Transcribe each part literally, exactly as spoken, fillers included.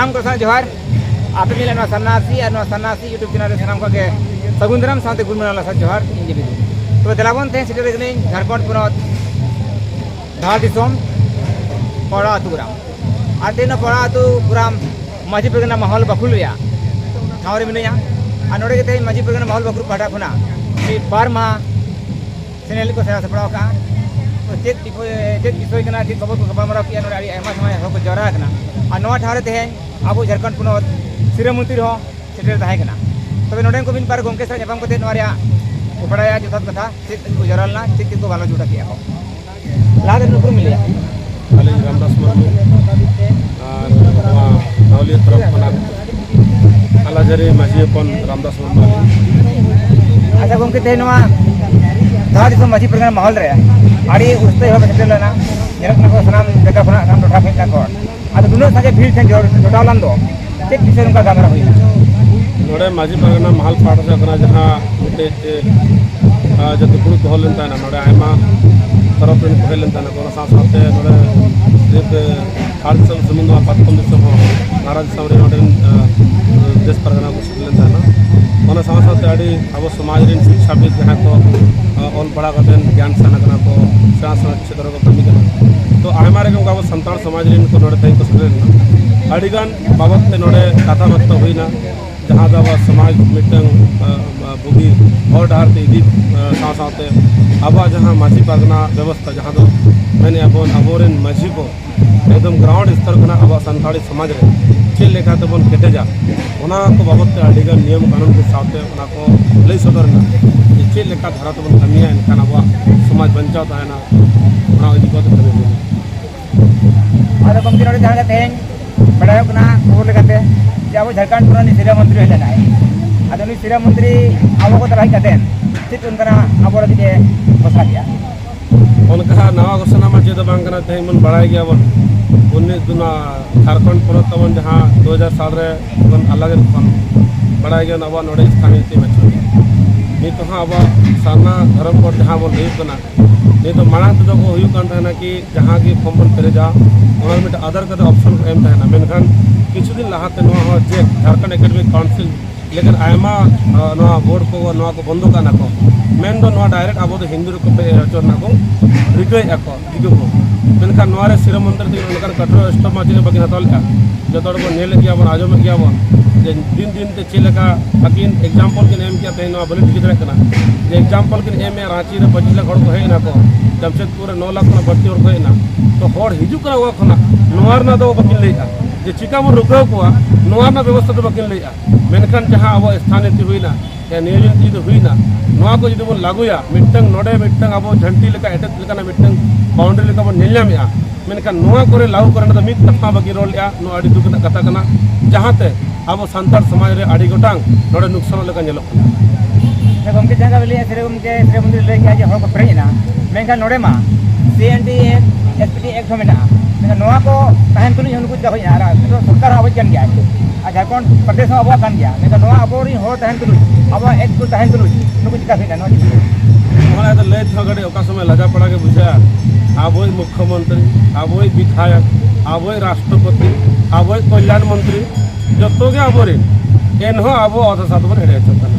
ᱥᱟᱱᱟᱢ ᱠᱚ ᱥᱟᱶ ᱡᱚᱦᱟᱨ᱾ ᱟᱯᱮ ᱧᱮᱞᱮᱫ ᱱᱚᱣᱟ ᱥᱟᱱᱱᱟᱥᱤ ᱟᱨ ᱱᱚᱣᱟ ᱥᱟᱱᱱᱟᱥᱤ YouTube ᱪᱮᱱᱮᱞ ᱨᱮ ᱥᱟᱱᱟᱢ ᱠᱚᱜᱮ ᱥᱟᱹᱜᱩᱱ ᱫᱟᱨᱟᱢ ᱥᱟᱶᱛᱮ ᱜᱩᱱ ᱢᱟᱱᱟᱣ ᱞᱟᱥᱟᱲ ᱡᱚᱦᱟᱨ, ᱤᱧ ᱡᱮ ᱵᱤᱫᱩ᱾ ᱛᱚᱵᱮ ᱫᱮᱞᱟ ᱵᱚᱱ, ᱛᱮᱦᱮᱧ ᱥᱮᱴᱮᱨ ᱟᱠᱟᱱᱟᱹᱧ ᱡᱷᱟᱲᱠᱷᱚᱸᱰ ᱯᱚᱱᱚᱛ ᱫᱷᱟᱲ ᱫᱤᱥᱚᱢ ᱯᱟᱣᱲᱟ ᱟᱹᱛᱩ ᱜᱨᱟᱢ᱾ ᱟᱨ ᱛᱮᱦᱮᱧ ᱱᱚᱣᱟ ᱯᱟᱣᱲᱟ ᱟᱹᱛᱩ ᱜᱨᱟᱢ ᱢᱟᱹᱡᱷᱤ ᱯᱟᱨᱜᱟᱱᱟ ᱢᱟᱦᱚᱞ ᱵᱟᱠᱷᱩᱞ ᱨᱮᱭᱟᱜ ᱴᱷᱟᱶ ᱨᱮ ᱢᱤᱱᱟᱹᱧᱟ᱾ ᱟᱨ ᱱᱚᱰᱮ ᱜᱮ ᱛᱮᱦᱮᱧ ᱢᱟᱹᱡᱷᱤ ᱯᱟᱨᱜᱟᱱᱟ ᱢᱟᱦᱚᱞ ᱵᱟᱠᱷᱩᱞ ᱯᱟᱦᱴᱟ ᱠᱷᱚᱱᱟᱜ ᱢᱤᱫ ᱵᱟᱨ ᱢᱟᱦᱟ ᱥᱮᱱᱮᱞ ᱠᱚ ᱥᱮᱬᱟ ᱥᱟᱯᱲᱟᱣ ᱠᱟᱜᱼᱟ᱾ ᱛᱚ ᱪᱮᱫ ᱵᱤᱯᱚ-, ᱪᱮᱫ ᱵᱤᱥᱚᱭ ᱠᱟᱱᱟ, ᱪᱮᱫ ᱵᱟᱵᱚᱫ ᱠᱚ ᱜᱟᱯᱟᱞᱢᱟᱨᱟᱣ ᱠᱮᱜᱼᱟ, ᱱᱚᱰᱮ ᱟᱹᱰᱤ ᱟᱭᱢᱟ ᱥᱚᱢᱚᱭ ᱦᱚᱲ ᱠᱚ ᱡᱟᱣᱨᱟ ᱟᱠᱟᱱᱟ᱾ ᱟᱨ ᱱᱚᱣᱟ ᱴᱷᱟᱶ ᱨᱮ ᱛᱮᱦᱮᱧ ᱟᱵᱚ ᱡᱷᱟᱲᱠᱷᱚᱸᱰ ᱯᱚᱱᱚᱛ ᱥᱤᱨᱟᱹ ᱢᱚᱱᱛᱨᱤ ᱦᱚᱸ ᱥᱮᱴᱮᱨ ᱛᱟᱦᱮᱸ ᱠᱟᱱᱟ᱾ ᱛᱚᱵᱮ ᱱᱚᱰᱮᱱ ᱠᱚ ᱢᱤᱫ ᱵᱟᱨ ᱜᱚᱢᱠᱮ ᱥᱟᱶ ᱧᱟᱯᱟᱢ ᱠᱟᱛᱮ ᱱᱚᱣᱟ ᱨᱮᱭᱟᱜ ᱠᱚ ᱵᱟᱲᱟᱭᱟ ᱡᱚᱛᱷᱟᱛ ᱠᱟᱛᱷᱟ, ᱪᱮᱫ ᱠᱚ ᱡᱟᱣᱨᱟ ᱞᱮᱱᱟ, ᱪᱮᱫ ᱪᱮᱫ ᱠᱚ ᱜᱟᱞᱚᱪ ᱜᱚᱴᱟ ᱠᱮᱜᱼᱟ ᱠᱚ᱾ ᱞᱟᱦᱟ ᱨᱮ ᱩᱯᱨᱩᱢ ᱞᱟᱹᱭᱟ᱾ ᱟᱹᱞᱤᱧ ᱨᱟᱢᱫᱟᱥ ᱢᱩᱨᱢᱩ, ᱟᱨ ᱱᱚᱣᱟ ᱫᱷᱟᱣᱞᱤ ᱛᱚᱨᱚᱯ ᱠᱷᱚᱱᱟᱜ ᱟᱞᱟᱡᱟᱨᱤ ᱢᱟᱹᱡᱷᱤ ᱦᱚᱯᱚᱱ ᱨᱟᱢᱫᱟᱥ ᱢᱩᱨᱢᱩ ᱟᱹᱞᱤᱧ᱾ ᱟᱪᱪᱷᱟ ᱜᱚᱢᱠᱮ, ᱛᱮᱦᱮᱧ ᱱᱚᱣᱟ ᱫᱷᱟᱲ ᱫᱤᱥᱚᱢ ᱢᱟᱹᱡᱷᱤ ᱯᱟᱨᱜᱟᱱᱟ ᱢᱟᱦᱚᱞ ᱨᱮ ᱟᱹᱰᱤ ᱩᱥᱛᱟᱹᱭ ᱦᱚᱲ ᱠᱚ ᱥᱮᱴᱮᱨ ᱞᱮᱱᱟ, ᱧᱮᱞᱚᱜ ᱠᱟᱱᱟ ᱠᱚ ᱥᱟᱱᱟᱢ ᱡᱟᱭᱜᱟ ᱠᱷᱚᱱᱟᱜ, ᱥᱟᱱᱟᱢ ᱴᱚᱴᱷᱟ ᱠᱷᱚᱱ ᱦᱮᱡ ᱞᱮᱱᱟ ᱠᱚ᱾ ᱟᱫᱚ ᱱᱩᱱᱟᱹᱜ ᱥᱟᱸᱜᱮ ᱵᱷᱤᱲ ᱴᱷᱮᱱ ᱡᱚ-, ᱡᱚᱴᱟᱣ ᱞᱮᱱ ᱫᱚ ᱪᱮᱫ ᱵᱤᱥᱚᱭ ᱱᱚᱝᱠᱟ ᱜᱟᱞᱢᱟᱨᱟᱣ ᱦᱩᱭᱱᱟ? ᱱᱚᱰᱮ ᱢᱟᱹᱡᱷᱤ ᱯᱟᱨᱜᱟᱱᱟ ᱢᱟᱦᱟᱞ ᱯᱟᱦᱴᱟ ᱥᱮᱫ ᱠᱷᱚᱱᱟᱜ ᱡᱟᱦᱟᱸ ᱢᱤᱫᱴᱮᱡ, ᱟ, ᱡᱮ ᱫᱩᱯᱲᱩᱵ ᱫᱚᱦᱚ ᱞᱮᱱ ᱛᱟᱦᱮᱱᱟ, ᱱᱚᱰᱮ ᱟᱭᱢᱟ ᱛᱚᱨᱚᱯ ᱨᱮᱱ ᱠᱚ ᱦᱮᱡ ᱞᱮᱱ ᱛᱟᱦᱮᱱᱟ᱾ ᱚᱱᱟ ᱥᱟᱶ ᱥᱟᱶᱛᱮ ᱱᱚᱰᱮ ᱥᱤᱨᱯ ᱫᱷᱟᱲ ᱫᱤᱥᱚᱢ ᱥᱩᱢᱩᱝ ᱫᱚ ᱵᱟᱝ, ᱯᱟᱛᱠᱚᱢ ᱫᱤᱥᱚᱢ ᱦᱚᱸ, ᱱᱟᱨᱟ ᱫᱤᱥᱚᱢ ᱨᱮ ᱱᱚᱰᱮᱱ, ᱟ, ᱫᱮᱥ ᱯᱟᱨᱜᱟᱱᱟ ᱠᱚ ᱥᱮᱴᱮᱨ ᱞᱮᱱ ᱛᱟᱦᱮᱱᱟ᱾ ᱚᱱᱟ ᱥᱟᱶ ᱥᱟᱶᱛᱮ ᱟᱹᱰᱤ ᱟᱵᱚ ᱥᱚᱢᱟᱡᱽ ᱨᱮᱱ ᱥᱤᱠᱷᱟᱵᱤᱫ ᱡᱟᱦᱟᱸᱭ ᱠᱚ, ᱟ, ᱚᱞ ᱯᱟᱲᱦᱟᱣ ᱠᱟᱛᱮ ᱜᱮᱭᱟᱱ ᱥᱟᱱᱟ ᱠᱟᱱᱟ ᱠᱚ, ᱥᱮᱬᱟ ᱥᱮᱬᱟ ᱪᱮᱫ ᱨᱮᱠᱚ ᱠᱟᱹᱢᱤ ᱠᱟᱱᱟ᱾ ᱛᱚ ᱟᱭᱢᱟ ᱨᱮᱜᱮ ᱚᱱᱠᱟ ᱟᱵᱚ ᱥᱟᱱᱛᱟᱲ ᱥᱚᱢᱟᱡᱽ ᱨᱮᱱ ᱠᱚ ᱱᱚᱰᱮ ᱛᱮᱦᱮᱧ ᱠᱚ ᱥᱮᱴᱮᱨ ᱞᱮᱱᱟ᱾ ᱟᱹᱰᱤᱜᱟᱱ ᱵᱟᱵᱚᱫ ᱛᱮ ᱱᱚᱰᱮ ᱠᱟᱛᱷᱟ ᱵᱟᱨᱛᱟ ᱦᱩᱭᱱᱟ, ᱡᱟᱦᱟᱸ ᱫᱚ ᱟᱵᱚᱣᱟᱜ ᱥᱚᱢᱟᱡᱽ ᱢᱤᱫᱴᱟᱝ, ᱟ, ᱟ, ᱵᱩᱜᱤ ᱦᱚᱨ ᱰᱟᱦᱟᱨ ᱛᱮ ᱤᱫᱤ, ᱟ, ᱥᱟᱶ ᱥᱟᱶᱛᱮ ᱟᱵᱚᱣᱟᱜ ᱡᱟᱦᱟᱸ ᱢᱟᱹᱡᱷᱤ ᱯᱟᱨᱜᱟᱱᱟ ᱵᱮᱵᱚᱥᱛᱷᱟ, ᱡᱟᱦᱟᱸ ᱫᱚ ᱢᱮᱱᱮᱫᱼᱟ ᱵᱚᱱ ᱟᱵᱚᱨᱮᱱ ᱢᱟᱹᱡᱷᱤ ᱠᱚ ᱮᱠᱫᱚᱢ ground ᱥᱛᱚᱨ ᱠᱷᱚᱱᱟᱜ ᱟᱵᱚᱣᱟᱜ ᱥᱟᱱᱛᱟᱲᱤ ᱥᱚᱢᱟᱡᱽ ᱨᱮ ᱪᱮᱫ ᱞᱮᱠᱟ ᱛᱮᱵᱚᱱ ᱠᱮᱴᱮᱡᱟ, ᱚᱱᱟ ᱠᱚ ᱵᱟᱵᱚᱫ ᱛᱮ ᱟᱹᱰᱤᱜᱟᱱ ᱱᱤᱭᱚᱢ ᱠᱟᱹᱱᱩᱱ ᱠᱚ ᱥᱟᱶᱛᱮ ᱚᱱᱟ ᱠᱚ ᱞᱟᱹᱭ ᱥᱚᱫᱚᱨ ᱮᱱᱟ ᱡᱮ ᱪᱮᱫ ᱞᱮᱠᱟ ᱫᱷᱟᱨᱟ ᱛᱮᱵᱚᱱ ᱠᱟᱹᱢᱤᱭᱟ, ᱮᱱᱠᱷᱟᱱ ᱟᱵᱚᱣᱟᱜ ᱥᱚᱢᱟᱡᱽ ᱵᱟᱧᱪᱟᱣ ᱛᱟᱦᱮᱱᱟ, ᱚᱱᱟ ᱤᱫᱤ ᱠᱟᱛᱮ ᱠᱟᱹᱢᱤ ᱦᱩᱭᱩᱜᱼᱟ᱾ ᱟᱫᱚ ᱜᱚᱢᱠᱮ, ᱱᱚᱰᱮ ᱡᱟᱦᱟᱸ ᱞᱮᱠᱟ ᱛᱮᱦᱮᱧ ᱵᱟᱰᱟᱭᱚᱜ ᱠᱟᱱᱟ ᱠᱷᱚᱵᱚᱨ ᱞᱮᱠᱟᱛᱮ ᱡᱮ ᱟᱵᱚ ᱡᱷᱟᱲᱠᱷᱚᱸᱰ ᱯᱚᱱᱚᱛ ᱨᱤᱱᱤᱡ ᱥᱤᱨᱟᱹ ᱢᱚᱱᱛᱨᱤ ᱦᱮᱡ ᱞᱮᱱᱟᱭ, ᱟᱫᱚ ᱱᱩᱭ ᱥᱤᱨᱟᱹ ᱢᱚᱱᱛᱨᱤ ᱟᱵᱚ ᱠᱚ ᱛᱟᱞᱟ ᱦᱮᱡ ᱠᱟᱛᱮ ᱪᱮᱫ ᱚᱱᱠᱟᱱᱟᱜ ᱟᱵᱚ ᱞᱟᱹᱜᱤᱫ ᱮ ᱜᱷᱳᱥᱚᱱᱟ ᱠᱮᱜᱼᱟ? ᱚᱱᱠᱟ ᱱᱟᱣᱟ ᱜᱷᱳᱥᱚᱱᱟ ᱢᱟ ᱪᱮᱫ ᱦᱚᱸ ᱵᱟᱝ ᱠᱟᱱᱟ, ᱛᱮᱦᱮᱧ ᱵᱚᱱ ᱵᱟᱲᱟᱭ ᱜᱮᱭᱟᱵᱚᱱ᱾ ᱩᱱᱤ ᱫᱚ ᱱᱚᱣᱟ ᱡᱷᱟᱲᱠᱷᱚᱸᱰ ᱯᱚᱱᱚᱛ ᱛᱟᱵᱚᱱ ᱡᱟᱦᱟᱸ ᱫᱩ ᱦᱟᱡᱟᱨ ᱥᱟᱞ ᱨᱮ ᱵᱚᱱ ᱟᱞᱟᱜᱽ ᱮᱫ ᱠᱷᱚᱱ ᱵᱟᱲᱟᱭ ᱜᱮᱭᱟ ᱟᱵᱚᱣᱟᱜ ᱱᱚᱰᱮ ᱥᱛᱷᱟᱱᱤᱭᱚ ᱛᱮ ᱵᱟᱹᱪᱩᱜ᱾ ᱱᱤᱛ ᱦᱚᱸ ᱟᱵᱚᱣᱟᱜ ᱥᱟᱨᱱᱟ ᱫᱷᱚᱨᱚᱢ ᱠᱳᱰ ᱡᱟᱦᱟᱸ ᱵᱚᱱ ᱞᱟᱹᱭᱮᱫ ᱠᱟᱱᱟ, ᱱᱤᱭᱟᱹ ᱫᱚ ᱢᱟᱲᱟᱝ ᱛᱮᱫᱚ ᱠᱚ ᱦᱩᱭᱩᱜ ᱠᱟᱱ ᱛᱟᱦᱮᱱᱟ ᱠᱤ ᱡᱟᱦᱟᱸ ᱜᱮ ᱯᱷᱚᱨᱢ ᱵᱚᱱ ᱯᱮᱨᱮᱡᱟ, ᱚᱱᱟ ᱨᱮ ᱢᱤᱫᱴᱮᱱ ᱟᱫᱟᱨ ᱠᱟᱛᱮ ᱚᱯᱥᱚᱱ ᱠᱚ ᱮᱢ ᱛᱟᱦᱮᱱᱟ᱾ ᱢᱮᱱᱠᱷᱟᱱ ᱠᱤᱪᱷᱩ ᱫᱤᱱ ᱞᱟᱦᱟᱛᱮ ᱱᱚᱣᱟ ᱦᱚᱸ ᱡᱮ ᱡᱷᱟᱲᱠᱷᱚᱸᱰ ᱮᱠᱟᱰᱮᱢᱤᱠ ᱠᱟᱣᱩᱱᱥᱤᱞ ᱞᱮᱠᱟᱱ ᱟᱭᱢᱟ, ᱟ, ᱱᱚᱣᱟ ᱵᱳᱨᱰ ᱠᱚ ᱱᱚᱣᱟ ᱠᱚ ᱵᱚᱱᱫᱚ ᱠᱟᱜ ᱠᱟᱱᱟ ᱠᱚ, ᱢᱮᱱᱫᱚ ᱱᱚᱣᱟ ᱰᱟᱭᱨᱮᱠᱴ ᱟᱵᱚ ᱫᱚ ᱦᱤᱱᱫᱩ ᱨᱮᱠᱚ ᱯᱮ ᱦᱚᱪᱚ ᱨᱮᱱᱟᱜ ᱠᱚ ᱨᱤᱠᱟᱹᱭᱮᱫᱼᱟ ᱠᱚ ᱫᱤᱠᱩ ᱠᱚ᱾ ᱢᱮᱱᱠᱷᱟᱱ ᱱᱚᱣᱟ ᱨᱮ ᱥᱤᱨᱟᱹ ᱢᱚᱱᱛᱨᱤ ᱛᱟᱹᱠᱤᱱ ᱚᱱᱠᱟᱱ ᱠᱚᱴᱷᱳᱨ ᱥᱴᱮᱯ ᱢᱟ ᱪᱮᱫ ᱦᱚᱸ ᱵᱟᱹᱠᱤᱱ ᱦᱟᱛᱟᱣ ᱞᱮᱫᱼᱟ᱾ ᱡᱚᱛᱚ ᱦᱚᱲ ᱵᱚᱱ ᱧᱮᱞᱮᱫ ᱜᱮᱭᱟ ᱵᱚᱱ, ᱟᱸᱡᱚᱢᱮᱫ ᱜᱮᱭᱟ ᱵᱚᱱ ᱡᱮ ᱫᱤᱱ ᱫᱤᱱ ᱛᱮ ᱪᱮᱫ ᱞᱮᱠᱟ ᱟᱹᱠᱤᱱ ᱮᱠᱡᱟᱢᱯᱚᱞ ᱠᱤᱱ ᱮᱢ ᱠᱮᱫᱼᱟ, ᱛᱮᱦᱮᱧ ᱱᱚᱣᱟ ᱵᱟᱹᱞᱤᱧ ᱴᱷᱤᱠᱟᱹ ᱫᱟᱲᱮᱭᱟᱜ ᱠᱟᱱᱟ ᱡᱮ ᱮᱠᱡᱟᱢᱯᱚᱞ ᱠᱤᱱ ᱮᱢᱮᱫᱼᱟ᱾ ᱨᱟᱸᱪᱤ ᱨᱮ ᱯᱚᱸᱪᱤᱥ ᱞᱟᱠᱷ ᱦᱚᱲ ᱠᱚ ᱦᱮᱡ ᱮᱱᱟ ᱠᱚ, ᱡᱟᱢᱥᱮᱫᱽᱯᱩᱨ ᱨᱮ ᱱᱚ ᱞᱟᱠᱷ ᱠᱷᱚᱱᱟᱜ ᱵᱟᱹᱲᱛᱤ ᱦᱚᱲ ᱠᱚ ᱦᱮᱡ ᱮᱱᱟ᱾ ᱛᱚ ᱦᱚᱲ ᱦᱤᱡᱩᱜ ᱠᱟᱱᱟ ᱚᱠᱟ ᱠᱷᱚᱱᱟᱜ, ᱱᱚᱣᱟ ᱨᱮᱱᱟᱜ ᱫᱚ ᱵᱟᱹᱠᱤᱱ ᱞᱟᱹᱭᱮᱫᱼᱟ ᱡᱮ ᱪᱤᱠᱟ ᱵᱚᱱ ᱨᱩᱠᱷᱟᱹᱣ ᱠᱚᱣᱟ, ᱱᱚᱣᱟ ᱨᱮᱱᱟᱜ ᱵᱮᱵᱚᱥᱛᱷᱟ ᱫᱚ ᱵᱟᱹᱠᱤᱱ ᱞᱟᱹᱭᱮᱫᱼᱟ᱾ ᱢᱮᱱᱠᱷᱟᱱ ᱡᱟᱦᱟᱸ ᱟᱵᱚ ᱥᱛᱷᱟᱱ ᱱᱤᱛᱤ ᱦᱩᱭᱱᱟ, ᱱᱤᱭᱚᱢ ᱱᱤᱛᱤ ᱫᱚ ᱦᱩᱭᱱᱟ, ᱱᱚᱣᱟ ᱠᱚ ᱡᱩᱫᱤ ᱵᱚᱱ ᱞᱟᱹᱜᱩᱭᱟ, ᱢᱤᱫᱴᱟᱝ ᱱᱚᱰᱮ ᱢᱤᱫᱴᱟᱝ ᱟᱵᱚ ᱡᱷᱟᱹᱱᱴᱤ ᱞᱮᱠᱟ ᱮᱴᱮᱫ ᱞᱮᱠᱟᱱᱟᱜ ᱢᱤᱫᱴᱟᱝ ᱵᱟᱣᱩᱱᱰᱟᱨᱤ ᱞᱮᱠᱟ ᱵᱚᱱ ᱧᱮᱞ ᱧᱟᱢᱮᱫᱼᱟ, ᱢᱮᱱᱠᱷᱟᱱ ᱱᱚᱣᱟ ᱠᱚᱨᱮ ᱞᱟᱹᱜᱩ ᱠᱚᱨᱮᱱᱟᱜ ᱫᱚ ᱢᱤᱫ ᱠᱟᱛᱷᱟ ᱵᱟᱹᱠᱤᱱ ᱨᱚᱲ ᱞᱮᱫᱼᱟ᱾ ᱱᱚᱣᱟ ᱟᱹᱰᱤ ᱫᱩᱠ ᱨᱮᱱᱟᱜ ᱠᱟᱛᱷᱟ ᱠᱟᱱᱟ, ᱡᱟᱦᱟᱸᱛᱮ ᱟᱵᱚ ᱥᱟᱱᱛᱟᱲ ᱥᱚᱢᱟᱡᱽ ᱨᱮ ᱟᱹᱰᱤ ᱜᱚᱴᱟᱝ ᱱᱚᱰᱮ ᱱᱩᱠᱥᱟᱱᱚᱜ ᱞᱮᱠᱟ ᱧᱮᱞᱚᱜ ᱠᱟᱱᱟ᱾ ᱦᱮᱸ ᱜᱚᱢᱠᱮ, ᱡᱟᱦᱟᱸ ᱞᱮᱠᱟ ᱵᱤᱱ ᱞᱟᱹᱭᱮᱫᱼᱟ, ᱥᱤᱨᱟᱹ ᱜᱚᱢᱠᱮ, ᱥᱤᱨᱟᱹ ᱢᱚᱱᱛᱨᱤ ᱞᱟᱹᱭ ᱠᱮᱫᱼᱟ ᱡᱮ ᱦᱚᱲ ᱠᱚ ᱯᱮᱨᱮᱡ ᱮᱱᱟ, ᱢᱮᱱᱠᱷᱟᱱ ᱱᱚᱰᱮ ᱢᱟ C N T act, S P T act ᱦᱚᱸ ᱢᱮᱱᱟᱜᱼᱟ᱾ ᱢᱮᱱᱠᱷᱟᱱ ᱱᱚᱣᱟ ᱠᱚ ᱛᱟᱦᱮᱱ ᱛᱩᱞᱩᱡ ᱦᱚᱸ ᱱᱩᱠᱩ ᱪᱮᱫᱟᱜ ᱠᱚ ᱦᱮᱡ ᱮᱱᱟ? ᱟᱨ ᱱᱤᱛᱚᱜ ᱥᱚᱨᱠᱟᱨ ᱦᱚᱸ ᱟᱵᱚᱭᱤᱡ ᱠᱟᱱ ᱜᱮᱭᱟᱭ, ᱟᱨ ᱡᱷᱟᱲᱠᱷᱚᱸᱰ ᱯᱨᱚᱫᱮᱥ ᱦᱚᱸ ᱟᱵᱚᱣᱟᱜ ᱠᱟᱱ ᱜᱮᱭᱟ, ᱢᱮᱱᱠᱷᱟᱱ ᱱᱚᱣᱟ ᱟᱵᱚᱨᱮᱱ ᱦᱚᱲ ᱛᱟᱦᱮᱱ ᱛᱩᱞᱩᱡ, ᱟᱵᱚᱣᱟᱜ ᱮᱠᱴ ᱠᱚ ᱛᱟᱦᱮᱱ ᱛᱩᱞᱩᱡ ᱱᱩᱠᱩ ᱪᱮᱫᱟᱜ ᱠᱚ ᱦᱮᱡ ᱮᱱᱟ? ᱱᱚᱣᱟ ᱪᱮᱫᱟᱜ? ᱱᱚᱣᱟ ᱫᱚ ᱞᱟᱹᱭ ᱛᱮᱦᱚᱸ ᱠᱟᱹᱴᱤᱡ ᱚᱠᱟ ᱥᱚᱢᱚᱭ ᱞᱟᱡᱟ ᱯᱟᱲᱟ ᱜᱮ ᱵᱩᱡᱷᱟᱹᱜᱼᱟ᱾ ᱟᱵᱚᱭᱤᱡ ᱢᱩᱠᱠᱷᱚᱢᱚᱱᱛᱨᱤ, ᱟᱵᱚᱭᱤᱡ ᱵᱤᱫᱷᱟᱭᱚᱠ, ᱟᱵᱚᱭᱤᱡ ᱨᱟᱥᱴᱨᱚᱯᱚᱛᱤ, ᱟᱵᱚᱭᱤᱡ ᱠᱚᱞᱭᱟᱱ ᱢᱚᱱᱛᱨᱤ, ᱡᱚᱛᱚ ᱜᱮ ᱟᱵᱚᱨᱮᱱ, ᱮᱱᱦᱚᱸ ᱟᱵᱚ ᱚᱛ ᱦᱟᱥᱟ ᱫᱚᱵᱚᱱ ᱮᱲᱮ ᱦᱚᱪᱚᱜ ᱠᱟᱱᱟ᱾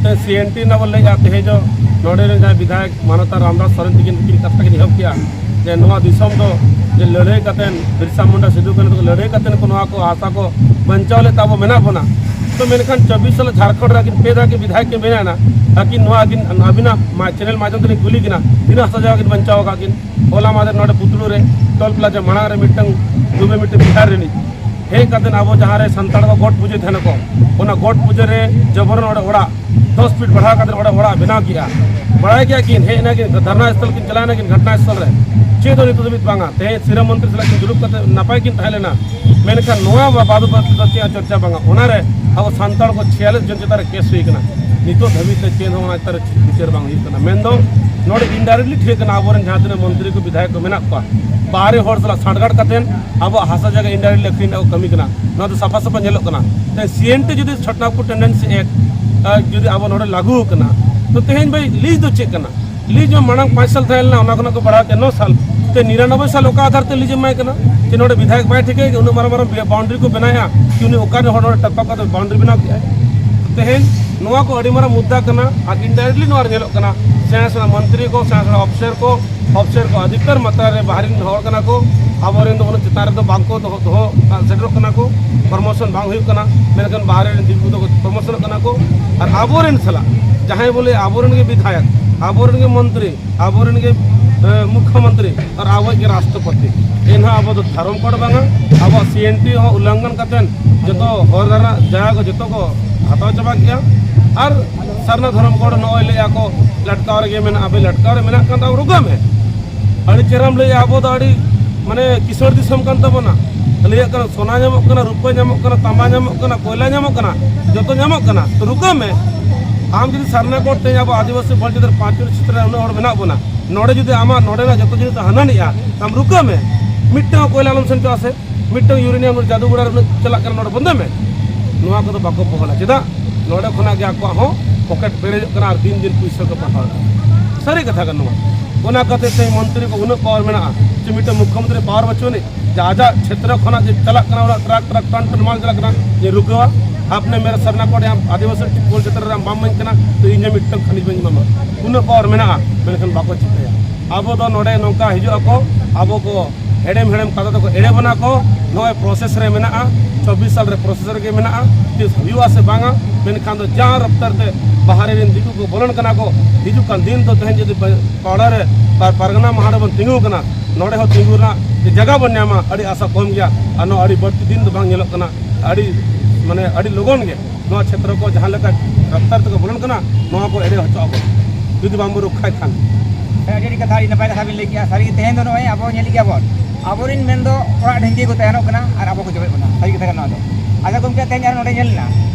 ᱛᱮ ᱥᱤ ᱮᱱ ᱴᱤ ᱨᱮᱱᱟᱜ ᱵᱚᱱ ᱞᱟᱹᱭᱮᱫᱼᱟ, ᱛᱮᱦᱮᱧ ᱫᱚ ᱱᱚᱰᱮ ᱨᱮᱱ ᱡᱟᱦᱟᱸᱭ ᱵᱤᱫᱷᱟᱭᱚᱠ ᱢᱟᱱᱚᱛᱟ ᱨᱟᱢᱫᱟᱥ ᱥᱚᱨᱮᱱ ᱛᱤᱠᱤᱱ ᱛᱤᱠᱤᱱ ᱠᱟᱛᱷᱟ ᱠᱤᱱ ᱮᱦᱚᱵ ᱠᱮᱜᱼᱟ ᱡᱮ ᱱᱚᱣᱟ ᱫᱤᱥᱚᱢ ᱫᱚ ᱡᱮ ᱞᱟᱹᱲᱦᱟᱹᱭ ᱠᱟᱛᱮᱱ, ᱵᱤᱨᱥᱟ ᱢᱩᱱᱰᱟ, ᱥᱤᱫᱩ ᱠᱟᱹᱱᱦᱩ ᱛᱟᱠᱚ ᱞᱟᱹᱲᱦᱟᱹᱭ ᱠᱟᱛᱮᱱ ᱠᱚ ᱱᱚᱣᱟ ᱠᱚ ᱦᱟᱥᱟ ᱠᱚ ᱵᱟᱧᱪᱟᱣ ᱞᱮᱫ ᱛᱮ ᱟᱵᱚ ᱢᱮᱱᱟᱜ ᱵᱚᱱᱟ᱾ ᱛᱚ ᱢᱮᱱᱠᱷᱟᱱ ᱪᱚᱵᱵᱤᱥ ᱥᱟᱞ ᱡᱷᱟᱲᱠᱷᱚᱸᱰ ᱨᱮ ᱟᱹᱠᱤᱱ ᱯᱮ ᱫᱷᱟᱣ ᱠᱤᱱ ᱵᱤᱫᱷᱟᱭᱚᱠ ᱠᱤᱱ ᱵᱮᱱᱟᱣ ᱮᱱᱟ, ᱟᱹᱠᱤᱱ ᱱᱚᱣᱟ ᱟᱹᱠᱤᱱ ᱟᱹᱵᱤᱱᱟᱜ ᱢᱟ-, ᱪᱮᱱᱮᱞ ᱢᱟᱫᱽᱫᱷᱚᱢ ᱛᱮᱞᱤᱧ ᱠᱩᱞᱤ ᱠᱤᱱᱟ, ᱛᱤᱱᱟᱹᱜ ᱦᱟᱥᱟ ᱡᱟᱭᱜᱟ ᱠᱤᱱ ᱵᱟᱧᱪᱟᱣ ᱟᱠᱟᱫ ᱠᱤᱱ? ᱦᱚᱞᱟ ᱢᱟᱫᱷᱮᱨ ᱱᱚᱰᱮ ᱯᱩᱛᱞᱩ ᱨᱮ ᱴᱳᱞ ᱯᱞᱟᱡᱟ ᱢᱟᱲᱟᱝ ᱨᱮ ᱢᱤᱫᱴᱟᱝ ᱰᱩᱵᱟᱹ ᱢᱤᱫᱴᱟᱝ ᱵᱤᱦᱟᱨ ᱨᱤᱱᱤᱡ ᱦᱮᱡ ᱠᱟᱛᱮ ᱟᱵᱚ ᱡᱟᱦᱟᱸ ᱨᱮ ᱥᱟᱱᱛᱟᱲ ᱠᱚ ᱜᱚᱴ ᱯᱩᱡᱟᱹᱭ ᱛᱟᱦᱮᱱᱟ ᱠᱚ, ᱚᱱᱟ ᱜᱚᱴ ᱯᱩᱡᱟᱹ ᱨᱮ ᱡᱚᱵᱚᱨᱚᱱ ᱚᱸᱰᱮ ᱚᱲᱟᱜ ᱫᱚᱥ ᱯᱷᱤᱴ ᱵᱟᱲᱦᱟᱣ ᱠᱟᱛᱮ ᱚᱸᱰᱮ ᱚᱲᱟᱜ ᱵᱮᱱᱟᱣ ᱠᱮᱜᱼᱟ᱾ ᱵᱟᱲᱟᱭ ᱜᱮᱭᱟ ᱠᱤᱱ, ᱦᱮᱡ ᱮᱱᱟ ᱠᱤᱱ, ᱫᱷᱟᱨᱱᱟ ᱥᱛᱷᱚᱞ ᱠᱤᱱ ᱪᱟᱞᱟᱣ ᱮᱱᱟ ᱠᱤᱱ, ᱜᱷᱚᱴᱱᱟ ᱥᱛᱷᱚᱞ ᱨᱮ᱾ ᱪᱮᱫ ᱦᱚᱸ ᱱᱤᱛᱚᱜ ᱫᱷᱟᱹᱵᱤᱡ ᱵᱟᱝᱟ᱾ ᱛᱮᱦᱮᱧ ᱥᱤᱨᱟᱹ ᱢᱚᱱᱛᱨᱤ ᱥᱟᱞᱟᱜ ᱠᱤᱱ ᱫᱩᱲᱩᱵ ᱠᱟᱛᱮ ᱱᱟᱯᱟᱭ ᱠᱤᱱ ᱛᱟᱦᱮᱸ ᱞᱮᱱᱟ, ᱢᱮᱱᱠᱷᱟᱱ ᱱᱚᱣᱟ ᱵᱟ-, ᱵᱟᱵᱚᱫ ᱫᱚ ᱪᱮᱫ ᱦᱚᱸ ᱪᱚᱨᱪᱟ ᱵᱟᱝᱟ᱾ ᱚᱱᱟᱨᱮ ᱟᱵᱚ ᱥᱟᱱᱛᱟᱲ ᱠᱚ ᱪᱷᱤᱭᱟᱞᱤᱥ ᱡᱚᱱ ᱪᱮᱛᱟᱱ ᱨᱮ ᱠᱮᱥ ᱦᱩᱭ ᱠᱟᱱᱟ᱾ ᱱᱤᱛᱚᱜ ᱫᱷᱟᱹᱵᱤᱡ ᱛᱮ ᱪᱮᱫ ᱦᱚᱸ ᱚᱱᱟ ᱪᱮᱛᱟᱱ ᱨᱮ ᱵᱤᱪᱟᱹᱨ ᱵᱟᱝ ᱦᱩᱭᱩᱜ ᱠᱟᱱᱟ᱾ ᱢᱮᱱᱫᱚ ᱱᱚᱰᱮ indirectly ᱴᱷᱤᱠ ᱠᱟᱱᱟ, ᱟᱵᱚᱨᱮᱱ ᱡᱟᱦᱟᱸ ᱛᱤᱱᱟᱹᱜ ᱢᱚᱱᱛᱨᱤ ᱠᱚ, ᱵᱤᱫᱷᱟᱭᱚᱠ ᱠᱚ ᱢᱮᱱᱟᱜ ᱠᱚᱣᱟ, ᱵᱟᱦᱨᱮ ᱦᱚᱲ ᱥᱟᱞᱟᱜ ᱥᱟᱸᱴᱜᱟᱸᱴ ᱠᱟᱛᱮ ᱟᱵᱚᱣᱟᱜ ᱦᱟᱥᱟ ᱡᱟᱭᱜᱟ indirectly ᱟᱹᱠᱷᱨᱤᱧ ᱨᱮᱱᱟᱜ ᱠᱚ ᱠᱟᱹᱢᱤ ᱠᱟᱱᱟ᱾ ᱱᱚᱣᱟ ᱫᱚ ᱥᱟᱯᱷᱟ ᱥᱟᱯᱷᱟ ᱧᱮᱞᱚᱜ ᱠᱟᱱᱟ᱾ ᱛᱮ ᱥᱤ ᱮᱱ ᱴᱤ ᱡᱩᱫᱤ ᱪᱷᱚᱴᱱᱟᱜᱽᱯᱩᱨ ᱴᱮᱱᱰᱮᱱᱥᱤ ᱮᱠᱴ, ᱟ, ᱡᱩᱫᱤ ᱟᱵᱚ ᱱᱚᱰᱮ ᱞᱟᱹᱜᱩ ᱟᱠᱟᱱᱟ, ᱛᱚ ᱛᱮᱦᱮᱧ ᱵᱷᱟᱹᱭ ᱞᱤᱡ ᱫᱚ ᱪᱮᱫ ᱠᱟᱱᱟ? ᱞᱤᱡ ᱢᱟ ᱢᱟᱲᱟᱝ ᱯᱟᱸᱪ ᱥᱟᱞ ᱛᱟᱦᱮᱸ ᱞᱮᱱᱟ, ᱚᱱᱟ ᱠᱷᱚᱱᱟᱜ ᱠᱚ ᱵᱟᱲᱦᱟᱣ ᱠᱮᱫᱟ ᱱᱚ ᱥᱟᱞ᱾ ᱛᱮ ᱱᱤᱨᱟᱱᱚᱵᱵᱳᱭ ᱥᱟᱞ ᱚᱠᱟ ᱟᱫᱷᱟᱨ ᱛᱮ ᱞᱤᱡ ᱮᱢᱟᱭ ᱠᱟᱱᱟ? ᱡᱮ ᱱᱚᱰᱮ ᱵᱤᱫᱷᱟᱭᱚᱠ ᱵᱟᱭ ᱴᱷᱤᱠᱟᱹᱭᱟ ᱠᱤ ᱩᱱᱟᱹᱜ ᱢᱟᱨᱟᱝ ᱢᱟᱨᱟᱝ ᱵᱤ-, ᱵᱟᱣᱩᱱᱰᱟᱨᱤ ᱠᱚ ᱵᱮᱱᱟᱣᱮᱫᱼᱟ, ᱠᱤ ᱩᱱᱤ ᱚᱠᱟᱨᱮ ᱦᱚᱲ ᱱᱚᱰᱮ ᱴᱟᱯᱟ ᱠᱟᱛᱮ ᱵᱟᱣᱩᱱᱰᱟᱨᱤ ᱵᱮᱱᱟᱣ ᱠᱮᱫᱼᱟᱭ? ᱛᱮᱦᱮᱧ ᱱᱚᱣᱟ ᱠᱚ ᱟᱹᱰᱤ ᱢᱟᱨᱟᱝ ᱢᱩᱫᱽᱫᱟ ᱠᱟᱱᱟ᱾ ᱟᱨ indirectly ᱱᱚᱣᱟ ᱨᱮ ᱧᱮᱞᱚᱜ ᱠᱟᱱᱟ, ᱥᱮᱬᱟ ᱥᱮᱬᱟ ᱢᱚᱱᱛᱨᱤ ᱠᱚ, ᱥᱮᱬᱟ ᱥᱮᱬᱟ ᱚᱯᱷᱤᱥᱟᱨ ᱠᱚ, ᱚᱯᱷᱤᱥᱟᱨ ᱠᱚ ᱟᱹᱰᱤᱛᱟᱹᱨ ᱢᱟᱛᱨᱟ ᱨᱮ ᱵᱟᱦᱨᱮ ᱨᱮᱱ ᱦᱚᱲ ᱠᱟᱱᱟ ᱠᱚ, ᱟᱵᱚᱨᱮᱱ ᱫᱚ ᱩᱱᱟᱹᱜ ᱪᱮᱛᱟᱱ ᱨᱮᱫᱚ ᱵᱟᱝ ᱠᱚ ᱫᱚᱦᱚ, ᱫᱚᱦᱚ ᱥᱮᱴᱮᱨᱚᱜ ᱠᱟᱱᱟ ᱠᱚ, ᱯᱨᱚᱢᱳᱥᱚᱱ ᱵᱟᱝ ᱦᱩᱭᱩᱜ ᱠᱟᱱᱟ, ᱢᱮᱱᱠᱷᱟᱱ ᱵᱟᱦᱨᱮ ᱨᱮᱱ ᱫᱤᱠᱩ ᱫᱚᱠᱚ ᱯᱨᱚᱢᱳᱥᱚᱱᱚᱜ ᱠᱟᱱᱟ ᱠᱚ᱾ ᱟᱨ ᱟᱵᱚᱨᱮᱱ ᱥᱟᱞᱟᱜ ᱡᱟᱦᱟᱸᱭ ᱵᱚᱞᱮ ᱟᱵᱚᱨᱮᱱ ᱜᱮ ᱵᱤᱫᱷᱟᱭᱚᱠ, ᱟᱵᱚᱨᱮᱱ ᱜᱮ ᱢᱚᱱᱛᱨᱤ, ᱟᱵᱚᱨᱮᱱ ᱜᱮ, ᱮ, ᱢᱩᱠᱷᱭᱚᱢᱚᱱᱛᱨᱤ ᱟᱨ ᱟᱵᱚᱣᱟᱜ ᱜᱮ ᱨᱟᱥᱴᱨᱚᱯᱚᱛᱤ, ᱮᱱᱦᱚᱸ ᱟᱵᱚ ᱫᱚ ᱫᱷᱚᱨᱚᱢ ᱠᱳᱰ ᱵᱟᱝᱟ, ᱟᱵᱚᱣᱟᱜ ᱥᱤ ᱮᱱ ᱴᱤ ᱦᱚᱸ ᱩᱞᱞᱚᱝᱜᱷᱚᱱ ᱠᱟᱛᱮ ᱡᱚᱛᱚ ᱦᱚᱲ ᱨᱮᱱᱟᱜ ᱡᱟᱭᱜᱟ ᱠᱚ ᱡᱚᱛᱚ ᱠᱚ ᱦᱟᱛᱟᱣ ᱪᱟᱵᱟ ᱠᱮᱜᱼᱟ᱾ ᱟᱨ ᱥᱟᱨᱱᱟ ᱫᱷᱚᱨᱚᱢ ᱠᱳᱰ ᱱᱚᱜᱼᱚᱭ ᱞᱟᱹᱭᱮᱜᱼᱟ ᱠᱚ ᱞᱟᱴᱠᱟᱣ ᱨᱮᱜᱮ ᱢᱮᱱᱟᱜᱼᱟ, ᱵᱮ ᱞᱟᱴᱠᱟᱣ ᱨᱮ ᱢᱮᱱᱟᱜ ᱠᱷᱟᱱ ᱫᱚ ᱨᱩᱠᱟᱹ ᱢᱮ᱾ ᱟᱹᱰᱤ ᱪᱮᱦᱨᱟᱢ ᱞᱟᱹᱭᱮᱜᱼᱟ, ᱟᱵᱚ ᱫᱚ ᱟᱹᱰᱤ ᱢᱟᱱᱮ ᱠᱤᱥᱟᱹᱬ ᱫᱤᱥᱚᱢ ᱠᱟᱱ ᱛᱟᱵᱚᱱᱟ, ᱞᱟᱹᱭᱟᱜ ᱠᱟᱱᱟ ᱥᱚᱱᱟ ᱧᱟᱢᱚᱜ ᱠᱟᱱᱟ, ᱨᱩᱯᱟᱹ ᱧᱟᱢᱚᱜ ᱠᱟᱱᱟ, ᱛᱟᱢᱵᱟ ᱧᱟᱢᱚᱜ ᱠᱟᱱᱟ, ᱠᱚᱭᱞᱟ ᱧᱟᱢᱚᱜ ᱠᱟᱱᱟ, ᱡᱚᱛᱚ ᱧᱟᱢᱚᱜ ᱠᱟᱱᱟ, ᱛᱚ ᱨᱩᱠᱟᱹ ᱢᱮ᱾ ᱟᱢ ᱡᱩᱫᱤ ᱥᱟᱨᱱᱟ ᱠᱳᱰ ᱛᱮ ᱟᱵᱚ ᱟᱹᱫᱤᱵᱟᱹᱥᱤ ᱵᱚᱞ ᱪᱮᱛᱟᱱ ᱨᱮ ᱯᱟᱸᱪ ᱪᱚᱞᱞᱤᱥ ᱪᱷᱮᱛᱨᱚ ᱨᱮ ᱩᱱᱟᱹᱜ ᱦᱚᱲ ᱢᱮᱱᱟᱜ ᱵᱚᱱᱟ, ᱱᱚᱰᱮ ᱡᱩᱫᱤ ᱟᱢᱟᱜ ᱱᱚᱰᱮᱱᱟᱜ ᱡᱚᱛᱚ ᱡᱤᱱᱤᱥ ᱦᱟᱱᱟ ᱱᱤᱜᱼᱟ, ᱟᱢ ᱨᱩᱠᱟᱹ ᱢᱮ, ᱢᱤᱫᱴᱟᱝ ᱠᱚᱭᱞᱟ ᱟᱞᱚᱢ ᱥᱮᱱ ᱦᱚᱪᱚᱜᱼᱟ ᱥᱮ᱾ ᱢᱤᱫᱴᱟᱝ ᱤᱭᱩᱨᱮᱱᱤᱭᱟᱢ ᱡᱟᱫᱩᱜᱚᱲᱟ ᱨᱮ ᱩᱱᱟᱹᱜ ᱪᱟᱞᱟᱜ ᱠᱟᱱᱟ, ᱱᱚᱰᱮ ᱵᱚᱱᱫᱚᱭ ᱢᱮ᱾ ᱱᱚᱣᱟ ᱠᱚᱫᱚ ᱵᱟᱠᱚ ᱯᱚᱦᱚᱞᱟ᱾ ᱪᱮᱫᱟᱜ? ᱱᱚᱰᱮ ᱠᱷᱚᱱᱟᱜ ᱜᱮ ᱟᱠᱚᱣᱟᱜ ᱦᱚᱸ ᱯᱚᱠᱮᱴ ᱯᱮᱨᱮᱡᱚᱜ ᱠᱟᱱᱟ ᱟᱨ ᱫᱤᱱ ᱫᱤᱱ ᱯᱩᱭᱥᱟᱹ ᱠᱚ ᱯᱟᱴᱟᱣ ᱮᱫᱟ᱾ ᱥᱟᱹᱨᱤ ᱠᱟᱛᱷᱟ ᱠᱟᱱᱟ ᱱᱚᱣᱟ᱾ ᱚᱱᱟ ᱠᱷᱟᱹᱛᱤᱨ ᱛᱮ ᱢᱚᱱᱛᱨᱤ ᱠᱚ ᱩᱱᱟᱹᱜ ᱯᱟᱣᱟᱨ ᱢᱮᱱᱟᱜᱼᱟ, ᱥᱮ ᱢᱤᱫᱴᱟᱝ ᱢᱩᱠᱷᱭᱚᱢᱚᱱᱛᱨᱤ ᱯᱟᱣᱟᱨ ᱵᱟᱹᱪᱩᱜ ᱟᱹᱱᱤᱡ, ᱡᱮ ᱟᱡᱟᱜ ᱪᱷᱮᱛᱨᱚ ᱠᱷᱚᱱᱟᱜ ᱡᱮ ᱪᱟᱞᱟᱜ ᱠᱟᱱᱟ, ᱚᱱᱟ ᱴᱨᱟᱠ ᱴᱨᱟᱠ ᱴᱟᱱ ᱴᱟᱱ ᱢᱟᱞ ᱪᱟᱞᱟᱜ ᱠᱟᱱᱟ, ᱡᱮ ᱨᱩᱠᱟᱹᱣᱟ, ᱟᱯᱱᱮ ᱢᱮᱨᱮ ᱥᱟᱨᱱᱟ ᱠᱳᱰ ᱟᱢ ᱟᱹᱫᱤᱵᱟᱹᱥᱤ ᱵᱚᱞ ᱪᱮᱛᱟᱱ ᱨᱮ ᱟᱢ ᱵᱟᱢ ᱤᱢᱟᱹᱧ ᱠᱟᱱᱟ, ᱛᱚ ᱤᱧ ᱦᱚᱸ ᱢᱤᱫᱴᱟᱝ ᱠᱷᱟᱹᱱᱤᱡ ᱵᱟᱹᱧ ᱮᱢᱟᱢᱟ᱾ ᱩᱱᱟᱹᱜ ᱯᱟᱣᱟᱨ ᱢᱮᱱᱟᱜᱼᱟ, ᱢᱮᱱᱠᱷᱟᱱ ᱵᱟᱠᱚ ᱪᱤᱠᱟᱹᱭᱟ᱾ ᱟᱵᱚ ᱫᱚ ᱱᱚᱰᱮ ᱱᱚᱝᱠᱟ ᱦᱤᱡᱩᱜ ᱟᱠᱚ, ᱟᱵᱚ ᱠᱚ ᱦᱮᱲᱮᱢ ᱦᱮᱲᱮᱢ ᱠᱟᱛᱷᱟ ᱛᱮᱠᱚ ᱮᱲᱮ ᱵᱚᱱᱟ ᱠᱚ᱾ ᱱᱚᱜᱼᱚᱭ ᱯᱨᱚᱥᱮᱥ ᱨᱮ ᱢᱮᱱᱟᱜᱼᱟ, ᱪᱚᱵᱵᱤᱥ ᱥᱟᱞ ᱨᱮ ᱯᱨᱚᱥᱮᱥ ᱨᱮᱜᱮ ᱢᱮᱱᱟᱜᱼᱟ᱾ ᱛᱤᱥ ᱦᱩᱭᱩᱜᱼᱟ ᱥᱮ ᱵᱟᱝᱟ, ᱢᱮᱱᱠᱷᱟᱱ ᱫᱚ ᱡᱟᱦᱟᱸ ᱨᱟᱯᱛᱟᱨ ᱛᱮ ᱵᱟᱦᱨᱮ ᱨᱮᱱ ᱫᱤᱠᱩ ᱠᱚ ᱵᱚᱞᱚᱱ ᱠᱟᱱᱟ ᱠᱚ, ᱦᱤᱡᱩᱜ ᱠᱟᱱ ᱫᱤᱱ ᱫᱚ ᱛᱮᱦᱮᱧ ᱡᱩᱫᱤ ᱯᱟᱲᱟ ᱨᱮ ᱯᱟᱨ-, ᱯᱟᱨᱜᱟᱱᱟ ᱢᱟᱦᱟ ᱨᱮᱵᱚᱱ ᱛᱤᱸᱜᱩ ᱠᱟᱱᱟ, ᱱᱚᱰᱮ ᱦᱚᱸ ᱛᱤᱸᱜᱩ ᱨᱮᱱᱟᱜ ᱡᱟᱭᱜᱟ ᱵᱚᱱ ᱧᱟᱢᱟ, ᱟᱹᱰᱤ ᱟᱥᱟ ᱠᱚᱢ ᱜᱮᱭᱟ᱾ ᱟᱨ ᱱᱚᱣᱟ ᱟᱹᱰᱤ ᱵᱟᱹᱲᱛᱤ ᱫᱤᱱ ᱫᱚ ᱵᱟᱝ ᱧᱮᱞᱚᱜ ᱠᱟᱱᱟ, ᱟᱹᱰᱤ ᱢᱟᱱᱮ ᱟᱹᱰᱤ ᱞᱚᱜᱚᱱ ᱜᱮ ᱱᱚᱣᱟ ᱪᱷᱮᱛᱨᱚ ᱠᱚ ᱡᱟᱦᱟᱸ ᱞᱮᱠᱟ ᱨᱟᱯᱛᱟᱨ ᱛᱮᱠᱚ ᱵᱚᱞᱚᱱ ᱠᱟᱱᱟ, ᱱᱚᱣᱟ ᱠᱚ ᱮᱲᱮ ᱦᱚᱪᱚ ᱟᱵᱚᱱ, ᱡᱩᱫᱤ ᱵᱟᱝᱵᱚᱱ ᱨᱚᱠᱠᱷᱟᱭ ᱠᱷᱟᱱ᱾ ᱦᱮᱸ, ᱟᱹᱰᱤ ᱟᱹᱰᱤ ᱠᱟᱛᱷᱟ, ᱟᱹᱰᱤ ᱱᱟᱯᱟᱭ ᱠᱟᱛᱷᱟ ᱵᱤᱱ ᱞᱟᱹᱭ ᱠᱮᱜᱼᱟ᱾ ᱥᱟᱹᱨᱤ ᱜᱮ ᱛᱮᱦᱮᱧ ᱫᱚ ᱱᱚᱜᱼᱚᱭ ᱟᱵᱚ ᱧᱮᱞ ᱜᱮᱭᱟ ᱵᱚᱱ, ᱟᱵᱚᱨᱮᱱ ᱢᱮᱱᱫᱚ ᱚᱲᱟᱜ ᱰᱷᱤᱝᱠᱤ ᱠᱚ ᱛᱟᱦᱮᱱᱚᱜ ᱠᱟᱱᱟ ᱟᱨ ᱟᱵᱚ ᱠᱚ ᱡᱚᱢᱮᱫ ᱵᱚᱱᱟ᱾ ᱥᱟᱹᱨᱤ ᱠᱟᱛᱷᱟ ᱠᱟᱱᱟ ᱱᱚᱣᱟ ᱫᱚ᱾ ᱟᱪᱪᱷᱟ ᱜᱚᱢᱠᱮ, ᱛᱮᱦᱮᱧ ᱟᱨ ᱱᱚᱰᱮ ᱧᱮᱞ ᱮᱱᱟ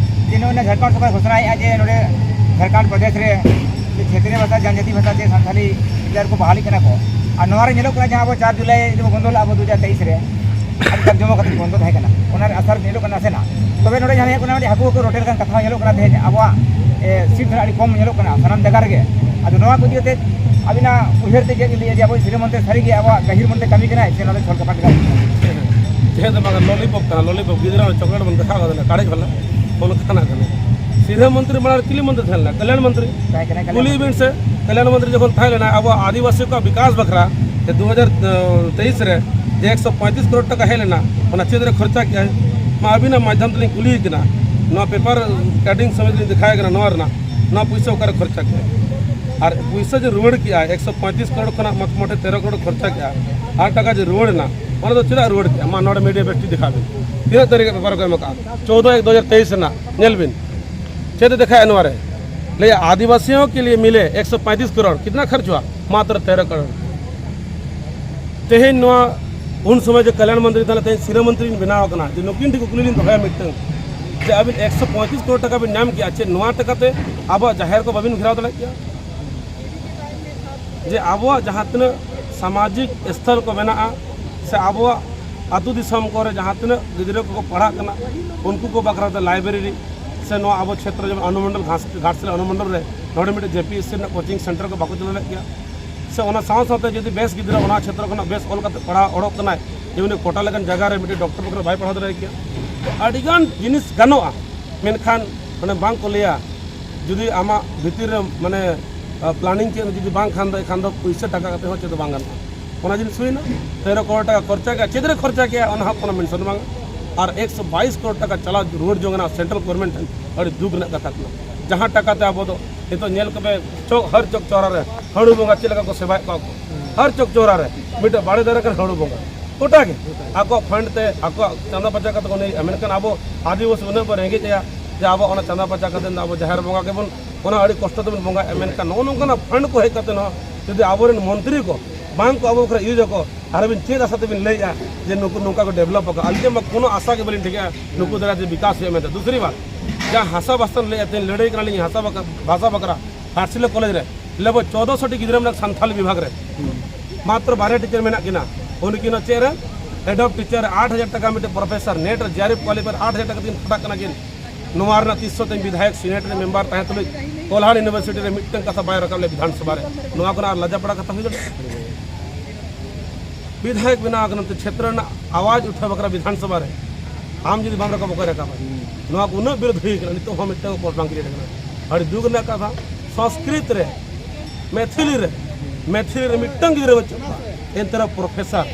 ᱡᱮ ᱱᱚᱜᱼᱚᱭ ᱡᱷᱟᱲᱠᱷᱚᱸᱰ ᱥᱚᱨᱠᱟᱨ ᱜᱷᱳᱥᱚᱱᱟᱭᱮᱫᱼᱟ ᱡᱮ ᱱᱚᱰᱮ ᱡᱷᱟᱲᱠᱷᱚᱸᱰ ᱯᱨᱚᱫᱮᱥ ᱨᱮ ᱠᱷᱮᱛᱨᱤᱭᱚ ᱵᱷᱟᱥᱟ, ᱡᱟᱱᱡᱟᱹᱛᱤ ᱵᱷᱟᱥᱟ ᱪᱮ ᱥᱟᱱᱛᱟᱲᱤ ᱞᱤᱰᱟᱨ ᱠᱚ ᱵᱟᱦᱟᱞᱤᱜ ᱠᱟᱱᱟ ᱠᱚ᱾ ᱟᱨ ᱱᱚᱣᱟ ᱨᱮ ᱧᱮᱞᱚᱜ ᱠᱟᱱᱟ ᱡᱟᱦᱟᱸ ᱟᱵᱚ ᱪᱟᱨ ᱡᱩᱞᱟᱭ ᱨᱮᱵᱚ ᱵᱚᱱᱫᱚ ᱞᱮᱫᱼᱟ ᱟᱵᱚ ᱫᱩ ᱦᱟᱡᱟᱨ ᱛᱮᱭᱤᱥ ᱨᱮ, ᱟᱹᱰᱤ ᱡᱟᱠ ᱡᱚᱢᱚᱠ ᱠᱟᱛᱮ ᱵᱚᱱᱫᱚ ᱛᱟᱦᱮᱸ ᱠᱟᱱᱟ, ᱚᱱᱟ ᱨᱮ ᱟᱥᱟᱨ ᱧᱮᱞᱚᱜ ᱠᱟᱱᱟ ᱱᱟᱥᱮᱱᱟᱜ᱾ ᱛᱚᱵᱮ ᱱᱚᱰᱮ ᱡᱟᱦᱟᱸ ᱧᱮᱞᱚᱜ ᱠᱟᱱᱟ, ᱢᱤᱫᱴᱮᱱ ᱦᱟᱹᱠᱩ ᱦᱟᱹᱠᱩ ᱨᱚᱴᱮ ᱞᱮᱠᱟᱱ ᱠᱟᱛᱷᱟ ᱦᱚᱸ ᱧᱮᱞᱚᱜ ᱠᱟᱱᱟ ᱛᱮᱦᱮᱧ ᱟᱵᱚᱣᱟᱜ ᱮ, ᱥᱤᱴ ᱫᱚ ᱟᱹᱰᱤ ᱠᱚᱢ ᱧᱮᱞᱚᱜ ᱠᱟᱱᱟ ᱥᱟᱱᱟᱢ ᱡᱟᱭᱜᱟ ᱨᱮᱜᱮ᱾ ᱟᱫᱚ ᱱᱚᱣᱟ ᱠᱚ ᱤᱫᱤ ᱠᱟᱛᱮ ᱟᱹᱵᱤᱱᱟᱜ ᱩᱭᱦᱟᱹᱨ ᱛᱮ ᱪᱮᱫ ᱵᱤᱱ ᱞᱟᱹᱭᱟ ᱡᱮ ᱟᱵᱚ ᱥᱤᱨᱟᱹ ᱢᱚᱱᱛᱨᱤ ᱥᱟᱹᱨᱤ ᱜᱮ ᱟᱵᱚᱣᱟᱜ ᱜᱟᱹᱦᱤᱨ ᱢᱚᱱᱛᱮ ᱠᱟᱹᱢᱤ ᱠᱟᱱᱟᱭ ᱥᱮ ᱱᱚᱣᱟ ᱫᱚ ᱪᱷᱚᱞ ᱠᱟᱯᱟᱴ ᱞᱮᱠᱟ? ᱪᱮᱫ ᱦᱚᱸ ᱵᱟᱝᱟ, ᱞᱚᱞᱤᱯᱚᱯ ᱠᱟᱱᱟ, ᱞᱚᱞᱤᱯᱚᱯ᱾ ᱜᱤᱫᱽᱨᱟᱹ ᱪᱚᱠᱞᱮᱴ ᱵᱚᱱ ᱫᱮᱠᱷᱟᱣ ᱠᱟᱫᱟ, ᱠᱟᱲᱮᱡ ᱵᱟᱞᱟ, ᱚᱱᱠᱟᱱᱟᱜ ᱠᱟᱱᱟ᱾ ᱥᱤᱨᱟᱹ ᱢᱚᱱᱛᱨᱤ ᱢᱟᱲᱟᱝ ᱨᱮ ᱪᱤᱞᱤ ᱢᱚᱱᱛᱨᱤ ᱛᱟᱦᱮᱸ ᱞᱮᱱᱟ? ᱠᱟᱞᱭᱟᱬ ᱢᱚᱱᱛᱨᱤ᱾ ᱛᱟᱦᱮᱸ ᱠᱟᱱᱟ ᱠᱟᱞᱭᱟᱬ ᱠᱩᱞᱤ ᱢᱚᱱᱛᱨᱤ᱾ ᱵᱤᱱ ᱥᱮ, ᱠᱟᱞᱭᱟᱬ ᱢᱚᱱᱛᱨᱤ ᱡᱚᱠᱷᱚᱱ ᱛᱟᱦᱮᱸ ᱞᱮᱱᱟ, ᱟᱵᱚᱣᱟᱜ ᱟᱹᱫᱤᱵᱟᱹᱥᱤ ᱠᱚᱣᱟᱜ ᱵᱤᱠᱟᱥ ᱵᱟᱠᱷᱨᱟ ᱛᱮ ᱫᱩ ᱦᱟᱡᱟᱨ ᱛᱮᱭᱤᱥ ᱨᱮ ᱡᱮ ᱮᱠᱥᱚ ᱯᱚᱸᱭᱛᱨᱤᱥ ᱠᱟᱨᱳᱲ ᱴᱟᱠᱟ ᱦᱮᱡ ᱞᱮᱱᱟ, ᱚᱱᱟ ᱪᱮᱫ ᱨᱮ ᱠᱷᱚᱨᱪᱟ ᱠᱮᱜᱼᱟᱭ? ᱢᱟ ᱟᱹᱵᱤᱱᱟᱜ ᱢᱟᱫᱽᱫᱷᱚᱢ ᱛᱮᱞᱤᱧ ᱠᱩᱞᱤᱭᱮ ᱠᱟᱱᱟ, ᱱᱚᱣᱟ ᱯᱮᱯᱟᱨ ᱠᱟᱴᱤᱝ ᱥᱚᱢᱮᱛ ᱞᱤᱧ ᱫᱮᱠᱷᱟᱣ ᱠᱟᱱᱟ ᱱᱚᱣᱟ ᱨᱮᱱᱟᱜ, ᱱᱚᱣᱟ ᱯᱩᱭᱥᱟᱹ ᱚᱠᱟᱨᱮ ᱠᱷᱚᱨᱪᱟ ᱠᱮᱜᱼᱟ? ᱟᱨ ᱯᱩᱭᱥᱟᱹ ᱡᱮ ᱨᱩᱣᱟᱹᱲ ᱠᱮᱜᱼᱟᱭ, ᱮᱠᱥᱚ ᱯᱚᱸᱭᱛᱨᱤᱥ ᱠᱟᱨᱳᱲ ᱠᱷᱚᱱᱟᱜ ᱢᱚᱴ ᱢᱚᱴᱮ ᱛᱮᱨᱚ ᱠᱟᱨᱳᱲ ᱠᱷᱚᱨᱪᱟ ᱠᱮᱜᱼᱟ, ᱟᱨ ᱴᱟᱠᱟ ᱡᱮ ᱨᱩᱣᱟᱹᱲ ᱮᱱᱟ, ᱚᱱᱟ ᱫᱚ ᱪᱮᱫᱟᱜ ᱨᱩᱣᱟᱹᱲ ᱠᱮᱜᱼᱟ? ᱢᱟ ᱱᱚᱰᱮ ᱢᱤᱰᱤᱭᱟ ᱵᱮᱥᱴᱤ ᱫᱮᱠᱷᱟᱣ ᱵᱤᱱ, ᱛᱤᱱᱟᱹᱜ ᱛᱟᱹᱨᱤᱠᱷ ᱨᱮ ᱯᱮᱯᱟᱨ ᱠᱚ ᱮᱢ ᱠᱟᱜᱼᱟ? ᱪᱳᱫᱚ ᱮᱠ ᱫᱩ ᱦᱟᱡᱟᱨ ᱛᱮᱭᱤᱥ ᱨᱮᱱᱟᱜ ᱧᱮᱞ ᱵᱤᱱ, ᱪᱮᱫ ᱮ ᱫᱮᱠᱷᱟᱭᱟ ᱱᱚᱣᱟ ᱨᱮ? ᱞᱟᱹᱭᱟ, "ᱟᱹᱫᱤᱵᱟᱹᱥᱤᱭᱚᱸ ᱠᱮ ᱞᱤᱭᱮ ᱢᱤᱞᱮ ᱮᱠᱥᱚ ᱯᱚᱸᱭᱛᱨᱤᱥ ᱠᱟᱨᱳᱲ, ᱠᱤᱛᱱᱟ ᱠᱷᱚᱨᱪ ᱦᱩᱣᱟ? ᱢᱟᱛᱨᱚ ᱛᱮᱨᱚ ᱠᱟᱨᱳᱲ᱾" ᱛᱮᱦᱮᱧ ᱱᱚᱣᱟ ᱩᱱ ᱥᱚᱢᱚᱭ ᱡᱮ ᱠᱟᱞᱭᱟᱬ ᱢᱚᱱᱛᱨᱤ ᱛᱟᱦᱮᱸ ᱞᱮᱱᱟ, ᱛᱮᱦᱮᱧ ᱥᱤᱨᱟᱹ ᱢᱚᱱᱛᱨᱤ ᱵᱤᱱ ᱵᱮᱱᱟᱣ ᱟᱠᱟᱱᱟ, ᱡᱮ ᱱᱩᱠᱤᱱ ᱴᱷᱮᱱ ᱠᱩᱠᱞᱤ ᱞᱤᱧ ᱫᱚᱦᱚᱭᱟ ᱢᱤᱫᱴᱟᱝ, ᱡᱮ ᱟᱹᱵᱤᱱ ᱮᱠᱥᱚ ᱯᱚᱸᱭᱛᱨᱤᱥ ᱠᱟᱨᱳᱲ ᱴᱟᱠᱟ ᱵᱤᱱ ᱧᱟᱢ ᱠᱮᱜᱼᱟ, ᱪᱮᱫ ᱱᱚᱣᱟ ᱴᱟᱠᱟ ᱛᱮ ᱟᱵᱚᱣᱟᱜ ᱡᱟᱦᱮᱨ ᱠᱚ ᱵᱟᱹᱵᱤᱱ ᱜᱷᱮᱨᱟᱣ ᱫᱟᱲᱮᱭᱟᱜ ᱠᱮᱭᱟ? ᱡᱮ ᱟᱵᱚᱣᱟᱜ ᱡᱟᱦᱟᱸ ᱛᱤᱱᱟᱹᱜ ᱥᱟᱢᱟᱡᱤᱠ ᱥᱛᱷᱚᱞ ᱠᱚ ᱢᱮᱱᱟᱜᱼᱟ, ᱥᱮ ᱟᱵᱚᱣᱟᱜ ᱟᱹᱛᱩ ᱫᱤᱥᱚᱢ ᱠᱚᱨᱮ ᱡᱟᱦᱟᱸ ᱛᱤᱱᱟᱹᱜ ᱜᱤᱫᱽᱨᱟᱹ ᱠᱚᱠᱚ ᱯᱟᱲᱦᱟᱜ ᱠᱟᱱᱟ, ᱩᱱᱠᱩ ᱠᱚ ᱵᱟᱠᱷᱨᱟ ᱛᱮ ᱞᱟᱭᱵᱨᱮᱨᱤ, ᱥᱮ ᱱᱚᱣᱟ ᱟᱵᱚ ᱪᱷᱮᱛᱨᱚ ᱡᱮᱢᱚᱱ ᱚᱱᱩᱢᱚᱱᱰᱚᱞ, ᱜᱷᱟᱴᱥᱤᱞᱟᱹ ᱚᱱᱩᱢᱚᱱᱰᱚᱞ ᱨᱮ ᱱᱚᱰᱮ ᱢᱤᱫᱴᱮᱱ ᱡᱮ ᱯᱤ ᱮᱥ ᱥᱤ ᱨᱮᱱᱟᱜ ᱠᱳᱪᱤᱝ ᱥᱮᱱᱴᱟᱨ ᱠᱚ ᱵᱟᱠᱚ ᱪᱟᱞᱟᱣ ᱞᱮᱫ ᱜᱮᱭᱟ᱾ ᱥᱮ ᱚᱱᱟ ᱥᱟᱶ ᱥᱟᱶᱛᱮ ᱡᱩᱫᱤ ᱵᱮᱥ ᱜᱤᱫᱽᱨᱟᱹ ᱚᱱᱟ ᱪᱷᱮᱛᱨᱚ ᱠᱷᱚᱱᱟᱜ ᱵᱮᱥ ᱚᱞ ᱠᱟᱛᱮ ᱯᱟᱲᱦᱟᱣ ᱚᱰᱚᱠ ᱠᱟᱱᱟᱭ, ᱡᱮ ᱩᱱᱤ ᱠᱳᱴᱟ ᱞᱮᱠᱟᱱ ᱡᱟᱭᱜᱟ ᱨᱮ ᱢᱤᱫᱴᱮᱱ ᱰᱚᱠᱴᱚᱨ ᱵᱟᱠᱷᱨᱟ ᱵᱟᱭ ᱯᱟᱲᱦᱟᱣ ᱫᱟᱲᱮᱭᱟᱜ ᱠᱮᱭᱟ᱾ ᱛᱚ ᱟᱹᱰᱤᱜᱟᱱ ᱡᱤᱱᱤᱥ ᱜᱟᱱᱚᱜᱼᱟ, ᱢᱮᱱᱠᱷᱟᱱ ᱚᱱᱮ ᱵᱟᱝ ᱠᱚ ᱞᱟᱹᱭᱟ, ᱡᱩᱫᱤ ᱟᱢᱟᱜ ᱵᱷᱤᱛᱤᱨ ᱨᱮ ᱢᱟᱱᱮ, ᱟ, ᱯᱞᱟᱱᱤᱝ ᱪᱮᱫ ᱦᱚᱸ ᱡᱩᱫᱤ ᱵᱟᱝ ᱠᱷᱟᱱ ᱫᱚ, ᱮᱱᱠᱷᱟᱱ ᱫᱚ ᱯᱩᱭᱥᱟᱹ ᱴᱟᱠᱟ ᱠᱟᱛᱮ ᱦᱚᱸ ᱪᱮᱫ ᱦᱚᱸ ᱵᱟᱝ ᱜᱟᱱᱚᱜᱼᱟ᱾ ᱚᱱᱟ ᱡᱤᱱᱤᱥ ᱦᱩᱭᱱᱟ, ᱛᱮᱨᱚ ᱠᱟᱨᱳᱲ ᱴᱟᱠᱟ ᱠᱷᱚᱨᱪᱟ ᱠᱮᱜᱼᱟ, ᱪᱮᱫ ᱨᱮ ᱠᱷᱚᱨᱪᱟ ᱠᱮᱜᱼᱟ, ᱚᱱᱟ ᱦᱚᱸ ᱠᱳᱱᱳ ᱢᱮᱱᱥᱚᱱ ᱵᱟᱝ᱾ ᱟᱨ ᱮᱠᱥᱚ ᱵᱟᱭᱤᱥ ᱠᱟᱨᱳᱲ ᱴᱟᱠᱟ ᱪᱟᱞᱟᱣ ᱨᱩᱣᱟᱹᱲ ᱡᱚᱝ ᱠᱟᱱᱟ ᱥᱮᱱᱴᱨᱟᱞ ᱜᱚᱵᱷᱚᱨᱱᱢᱮᱱᱴ ᱴᱷᱮᱱ, ᱟᱹᱰᱤ ᱫᱩᱠ ᱨᱮᱱᱟᱜ ᱠᱟᱛᱷᱟ ᱠᱟᱱᱟ᱾ ᱡᱟᱦᱟᱸ ᱴᱟᱠᱟ ᱛᱮ ᱟᱵᱚ ᱫᱚ ᱱᱤᱛᱚᱜ ᱧᱮᱞ ᱠᱚᱯᱮ, ᱪᱚᱠ, ᱦᱟᱨ ᱪᱚᱠ ᱪᱚᱣᱨᱟ ᱨᱮ ᱦᱟᱹᱲᱩ ᱵᱚᱸᱜᱟ ᱪᱮᱫ ᱞᱮᱠᱟ ᱠᱚ ᱥᱮᱵᱟᱭᱮᱫ ᱠᱚᱣᱟ ᱠᱚ, ᱦᱟᱨ ᱪᱚᱠ ᱪᱚᱣᱨᱟ ᱨᱮ ᱢᱤᱫᱴᱮᱱ ᱵᱟᱲᱮ ᱫᱟᱨᱮ ᱠᱟᱱ ᱦᱟᱹᱲᱩ ᱵᱚᱸᱜᱟ, ᱜᱚᱴᱟ ᱜᱮ ᱟᱠᱚᱣᱟᱜ ᱯᱷᱟᱱᱰ ᱛᱮ, ᱟᱠᱚᱣᱟᱜ ᱪᱟᱸᱫᱟ ᱯᱟᱪᱟ ᱠᱟᱛᱮ ᱠᱚ ᱱᱮᱭᱮᱜᱼᱟ᱾ ᱢᱮᱱᱠᱷᱟᱱ ᱟᱵᱚ ᱟᱹᱫᱤᱵᱟᱹᱥᱤ ᱩᱱᱟᱹᱜ ᱵᱚᱱ ᱨᱮᱸᱜᱮᱡ ᱮᱭᱟ ᱡᱮ ᱟᱵᱚ ᱚᱱᱟ ᱪᱟᱸᱫᱟ ᱯᱟᱪᱟ ᱠᱟᱛᱮ ᱟᱵᱚ ᱡᱟᱦᱮᱨ ᱵᱚᱸᱜᱟ ᱜᱮᱵᱚᱱ ᱚᱱᱟ ᱟᱹᱰᱤ ᱠᱚᱥᱴᱚ ᱛᱮᱵᱚᱱ ᱵᱚᱸᱜᱟᱭᱮᱫᱼᱟ᱾ ᱢᱮᱱᱠᱷᱟᱱ ᱱᱚᱜᱼᱚ ᱱᱚᱝᱠᱟᱱᱟᱜ ᱯᱷᱟᱱᱰ ᱠᱚ ᱦᱮᱡ ᱠᱟᱛᱮ ᱦᱚᱸ ᱡᱩᱫᱤ ᱟᱵᱚᱨᱮᱱ ᱢᱚᱱᱛᱨᱤ ᱠᱚ ᱵᱟᱝ ᱠᱚ ᱟᱵᱚ ᱵᱟᱠᱷᱨᱟ ᱤᱭᱩᱡᱽ ᱟᱠᱚ, ᱟᱨ ᱟᱹᱵᱤᱱ ᱪᱮᱫ ᱟᱥᱟ ᱛᱮᱵᱤᱱ ᱞᱟᱹᱭᱮᱫᱼᱟ ᱡᱮ ᱱᱩᱠᱩ ᱱᱚᱝᱠᱟ ᱠᱚ ᱰᱮᱵᱷᱞᱚᱯ ᱟᱠᱟᱫᱼᱟ? ᱟᱹᱞᱤᱧ ᱴᱷᱮᱱ ᱢᱟ ᱠᱳᱱᱳ ᱟᱥᱟ ᱜᱮ ᱵᱟᱹᱞᱤᱧ ᱴᱷᱤᱠᱟᱹᱜᱼᱟ ᱱᱩᱠᱩ ᱫᱟᱨᱟᱭ ᱛᱮ ᱵᱤᱠᱟᱥ ᱦᱩᱭᱩᱜᱼᱟ ᱢᱮᱱᱛᱮ᱾ ᱫᱩᱥᱨᱤ ᱵᱟᱛ, ᱡᱟᱦᱟᱸ ᱦᱟᱥᱟ ᱵᱷᱟᱥᱟ ᱞᱟᱹᱭᱮᱫᱼᱟ, ᱛᱮᱦᱮᱧ ᱞᱟᱹᱲᱦᱟᱹᱭ ᱠᱟᱱᱟᱞᱤᱧ ᱦᱟᱥᱟ ᱵᱟᱠᱟ-, ᱵᱷᱟᱥᱟ ᱵᱟᱠᱷᱨᱟ, ᱜᱷᱟᱴᱥᱤᱞᱟᱹ ᱠᱚᱞᱮᱡᱽ ᱨᱮ ᱞᱮᱵᱚ ᱪᱳᱫᱚᱥᱚ ᱴᱤ ᱜᱤᱫᱽᱨᱟᱹ ᱢᱮᱱᱟᱜ ᱥᱟᱱᱛᱷᱟᱞᱤ ᱵᱤᱵᱷᱟᱜᱽ ᱨᱮ, ᱢᱟᱛᱨᱚ ᱵᱟᱨᱭᱟ ᱴᱤᱪᱟᱨ ᱢᱮᱱᱟᱜ ᱠᱤᱱᱟ᱾ ᱩᱱᱠᱤᱱ ᱦᱚᱸ ᱪᱮᱫ ᱨᱮ, ᱦᱮᱰ ᱚᱯᱷ ᱴᱤᱪᱟᱨ ᱨᱮ ᱟᱴ ᱦᱟᱡᱟᱨ ᱴᱟᱠᱟ, ᱢᱤᱫᱴᱮᱱ ᱯᱨᱚᱯᱷᱮᱥᱚᱨ ᱱᱮᱴ ᱨᱮ ᱡᱮ ᱟᱨ ᱮᱯᱷ ᱠᱣᱟᱞᱤᱯᱷᱟᱭ ᱟᱴ ᱦᱟᱡᱟᱨ ᱴᱟᱠᱟ ᱛᱮᱠᱤᱱ ᱠᱷᱟᱴᱟᱜ ᱠᱟᱱᱟ ᱠᱤᱱ᱾ ᱱᱚᱣᱟ ᱨᱮᱱᱟᱜ ᱛᱤᱥ ᱦᱚᱸ ᱛᱮᱦᱮᱧ ᱵᱤᱫᱷᱟᱭᱚᱠ, ᱥᱤᱱᱮᱴ ᱨᱮ ᱢᱮᱢᱵᱟᱨ ᱛᱟᱦᱮᱸ ᱛᱩᱞᱩᱡ ᱠᱳᱞᱦᱟᱱ ᱤᱭᱩᱱᱤᱵᱷᱟᱨᱥᱤᱴᱤ ᱨᱮ ᱢᱤᱫᱴᱟᱝ ᱠᱟᱛᱷᱟ ᱵᱟᱭ ᱨᱟᱠᱟᱵ ᱞᱮᱫ ᱵᱤᱫᱷᱟᱱ ᱥᱚᱵᱷᱟ ᱨᱮ᱾ ᱱᱚᱣᱟ ᱠᱷᱚᱱᱟᱜ ᱟᱨ ᱞᱟᱡᱟᱯᱟᱲᱟ ᱠᱟᱛᱷᱟ ᱦᱩᱭ ᱫᱟᱲᱮᱭᱟᱜᱼᱟ? ᱵᱤᱫᱷᱟᱭᱚᱠ ᱵᱮᱱᱟᱣ ᱟᱠᱟᱱᱟ ᱛᱚ, ᱪᱷᱮᱛᱨᱚ ᱨᱮᱱᱟᱜ ᱟᱣᱟᱡᱽ ᱩᱴᱷᱟᱹᱣ ᱵᱟᱠᱷᱨᱟ ᱵᱤᱫᱷᱟᱱ ᱥᱚᱵᱷᱟ ᱨᱮ ᱟᱢ ᱡᱩᱫᱤ ᱵᱟᱢ ᱨᱟᱠᱟᱵ, ᱚᱠᱚᱭ ᱨᱟᱠᱟᱵᱟ? ᱱᱚᱣᱟ ᱠᱚ ᱩᱱᱟᱹᱜ ᱵᱤᱨᱳᱫ ᱦᱩᱭ ᱠᱟᱱᱟ, ᱱᱤᱛᱚᱜ ᱦᱚᱸ ᱢᱤᱫᱴᱟᱝ ᱯᱳᱥᱴ ᱵᱟᱝ ᱠᱨᱤᱭᱮᱴ ᱟᱠᱟᱱᱟ᱾ ᱟᱹᱰᱤ ᱫᱩᱠ ᱨᱮᱱᱟᱜ ᱠᱟᱛᱷᱟ, ᱥᱚᱝᱥᱠᱨᱤᱛ ᱨᱮ, ᱢᱮᱛᱷᱤᱞᱤ ᱨᱮ, ᱢᱮᱛᱷᱤᱞᱤ ᱨᱮ ᱢᱤᱫᱴᱟᱝ ᱜᱤᱫᱽᱨᱟᱹ ᱵᱟᱹᱪᱩᱜ ᱠᱚᱣᱟ᱾ ᱮᱱᱛᱮ ᱨᱮᱦᱚᱸ ᱯᱨᱚᱯᱷᱮᱥᱟᱨ,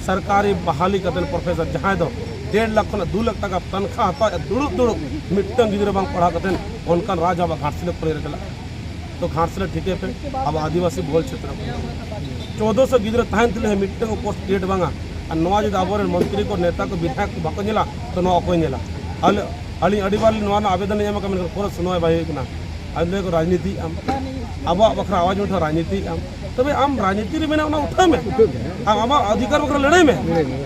ᱥᱚᱨᱠᱟᱨᱤ ᱵᱟᱦᱟᱞᱤ ᱠᱟᱛᱮ ᱯᱨᱚᱯᱷᱮᱥᱟᱨ, ᱡᱟᱦᱟᱸᱭ ᱫᱚ ᱰᱮᱲ ᱞᱟᱠᱷ ᱠᱷᱚᱱᱟᱜ ᱫᱩ ᱞᱟᱠᱷ ᱴᱟᱠᱟ ᱛᱟᱱᱠᱷᱟ ᱦᱟᱛᱟᱣ ᱫᱩᱲᱩᱵ ᱫᱩᱲᱩᱵ ᱢᱤᱫᱴᱟᱝ ᱜᱤᱫᱽᱨᱟᱹ ᱵᱟᱝ ᱯᱟᱲᱦᱟᱣ ᱠᱟᱛᱮ ᱚᱱᱠᱟᱱ ᱨᱟᱡᱽ ᱟᱵᱚᱣᱟᱜ ᱜᱷᱟᱴᱥᱤᱞᱟᱹ ᱠᱚᱞᱮᱡᱽ ᱨᱮ ᱪᱟᱞᱟᱜ ᱠᱟᱱᱟ᱾ ᱛᱚ ᱜᱷᱟᱴᱥᱤᱞᱟᱹ ᱴᱷᱤᱠᱟᱹᱭ ᱯᱮ, ᱟᱵᱚ ᱟᱹᱫᱤᱵᱟᱹᱥᱤ ᱵᱚᱦᱩᱞ ᱪᱷᱮᱛᱨᱚ ᱠᱟᱱᱟ᱾ ᱪᱳᱫᱽᱫᱳᱥᱚ ᱜᱤᱫᱽᱨᱟᱹ ᱛᱟᱦᱮᱱ ᱛᱩᱞᱩᱡ ᱦᱚᱸ ᱢᱤᱫᱴᱟᱝ ᱯᱳᱥᱴ ᱠᱨᱤᱭᱮᱴ ᱵᱟᱝᱟ᱾ ᱟᱨ ᱱᱚᱣᱟ ᱡᱩᱫᱤ ᱟᱵᱚᱨᱮᱱ ᱢᱚᱱᱛᱨᱤ ᱠᱚ, ᱱᱮᱛᱟ ᱠᱚ, ᱵᱤᱫᱷᱟᱭᱚᱠ ᱠᱚ ᱵᱟᱠᱚ ᱧᱮᱞᱟ, ᱛᱚ ᱱᱚᱣᱟ ᱚᱠᱚᱭ ᱧᱮᱞᱟ? ᱟᱞᱮ, ᱟᱹᱞᱤᱧ ᱟᱹᱰᱤ ᱵᱟᱨ ᱱᱚᱣᱟ ᱨᱮᱱᱟᱜ ᱟᱵᱮᱫᱚᱱ ᱞᱤᱧ ᱮᱢ ᱟᱠᱟᱫᱟ, ᱢᱮᱱᱠᱷᱟᱱ ᱠᱳᱱᱳ ᱥᱩᱱᱣᱟᱭ ᱵᱟᱭ ᱦᱩᱭ ᱠᱟᱱᱟ᱾ ᱟᱨ ᱞᱟᱹᱭ ᱠᱚ ᱨᱟᱡᱽᱱᱤᱛᱤᱭᱮᱫ ᱟᱢ, ᱟᱵᱚᱣᱟᱜ ᱵᱟᱠᱷᱨᱟ ᱟᱣᱟᱡᱽ ᱩᱴᱷᱟᱹᱣ, ᱨᱟᱡᱽᱱᱤᱛᱤᱭᱮᱫ ᱟᱢ᱾ ᱛᱚᱵᱮ ᱟᱢ ᱨᱟᱡᱽᱱᱤᱛᱤ ᱨᱮ ᱢᱮᱱᱟᱜ ᱚᱱᱟ ᱩᱴᱷᱟᱹᱣ ᱢᱮ, ᱟᱢ ᱟᱢᱟᱜ ᱚᱫᱷᱤᱠᱟᱨ ᱵᱟᱠᱷᱨᱟ ᱞᱟᱹᱲᱦᱟᱹᱭ ᱢᱮ᱾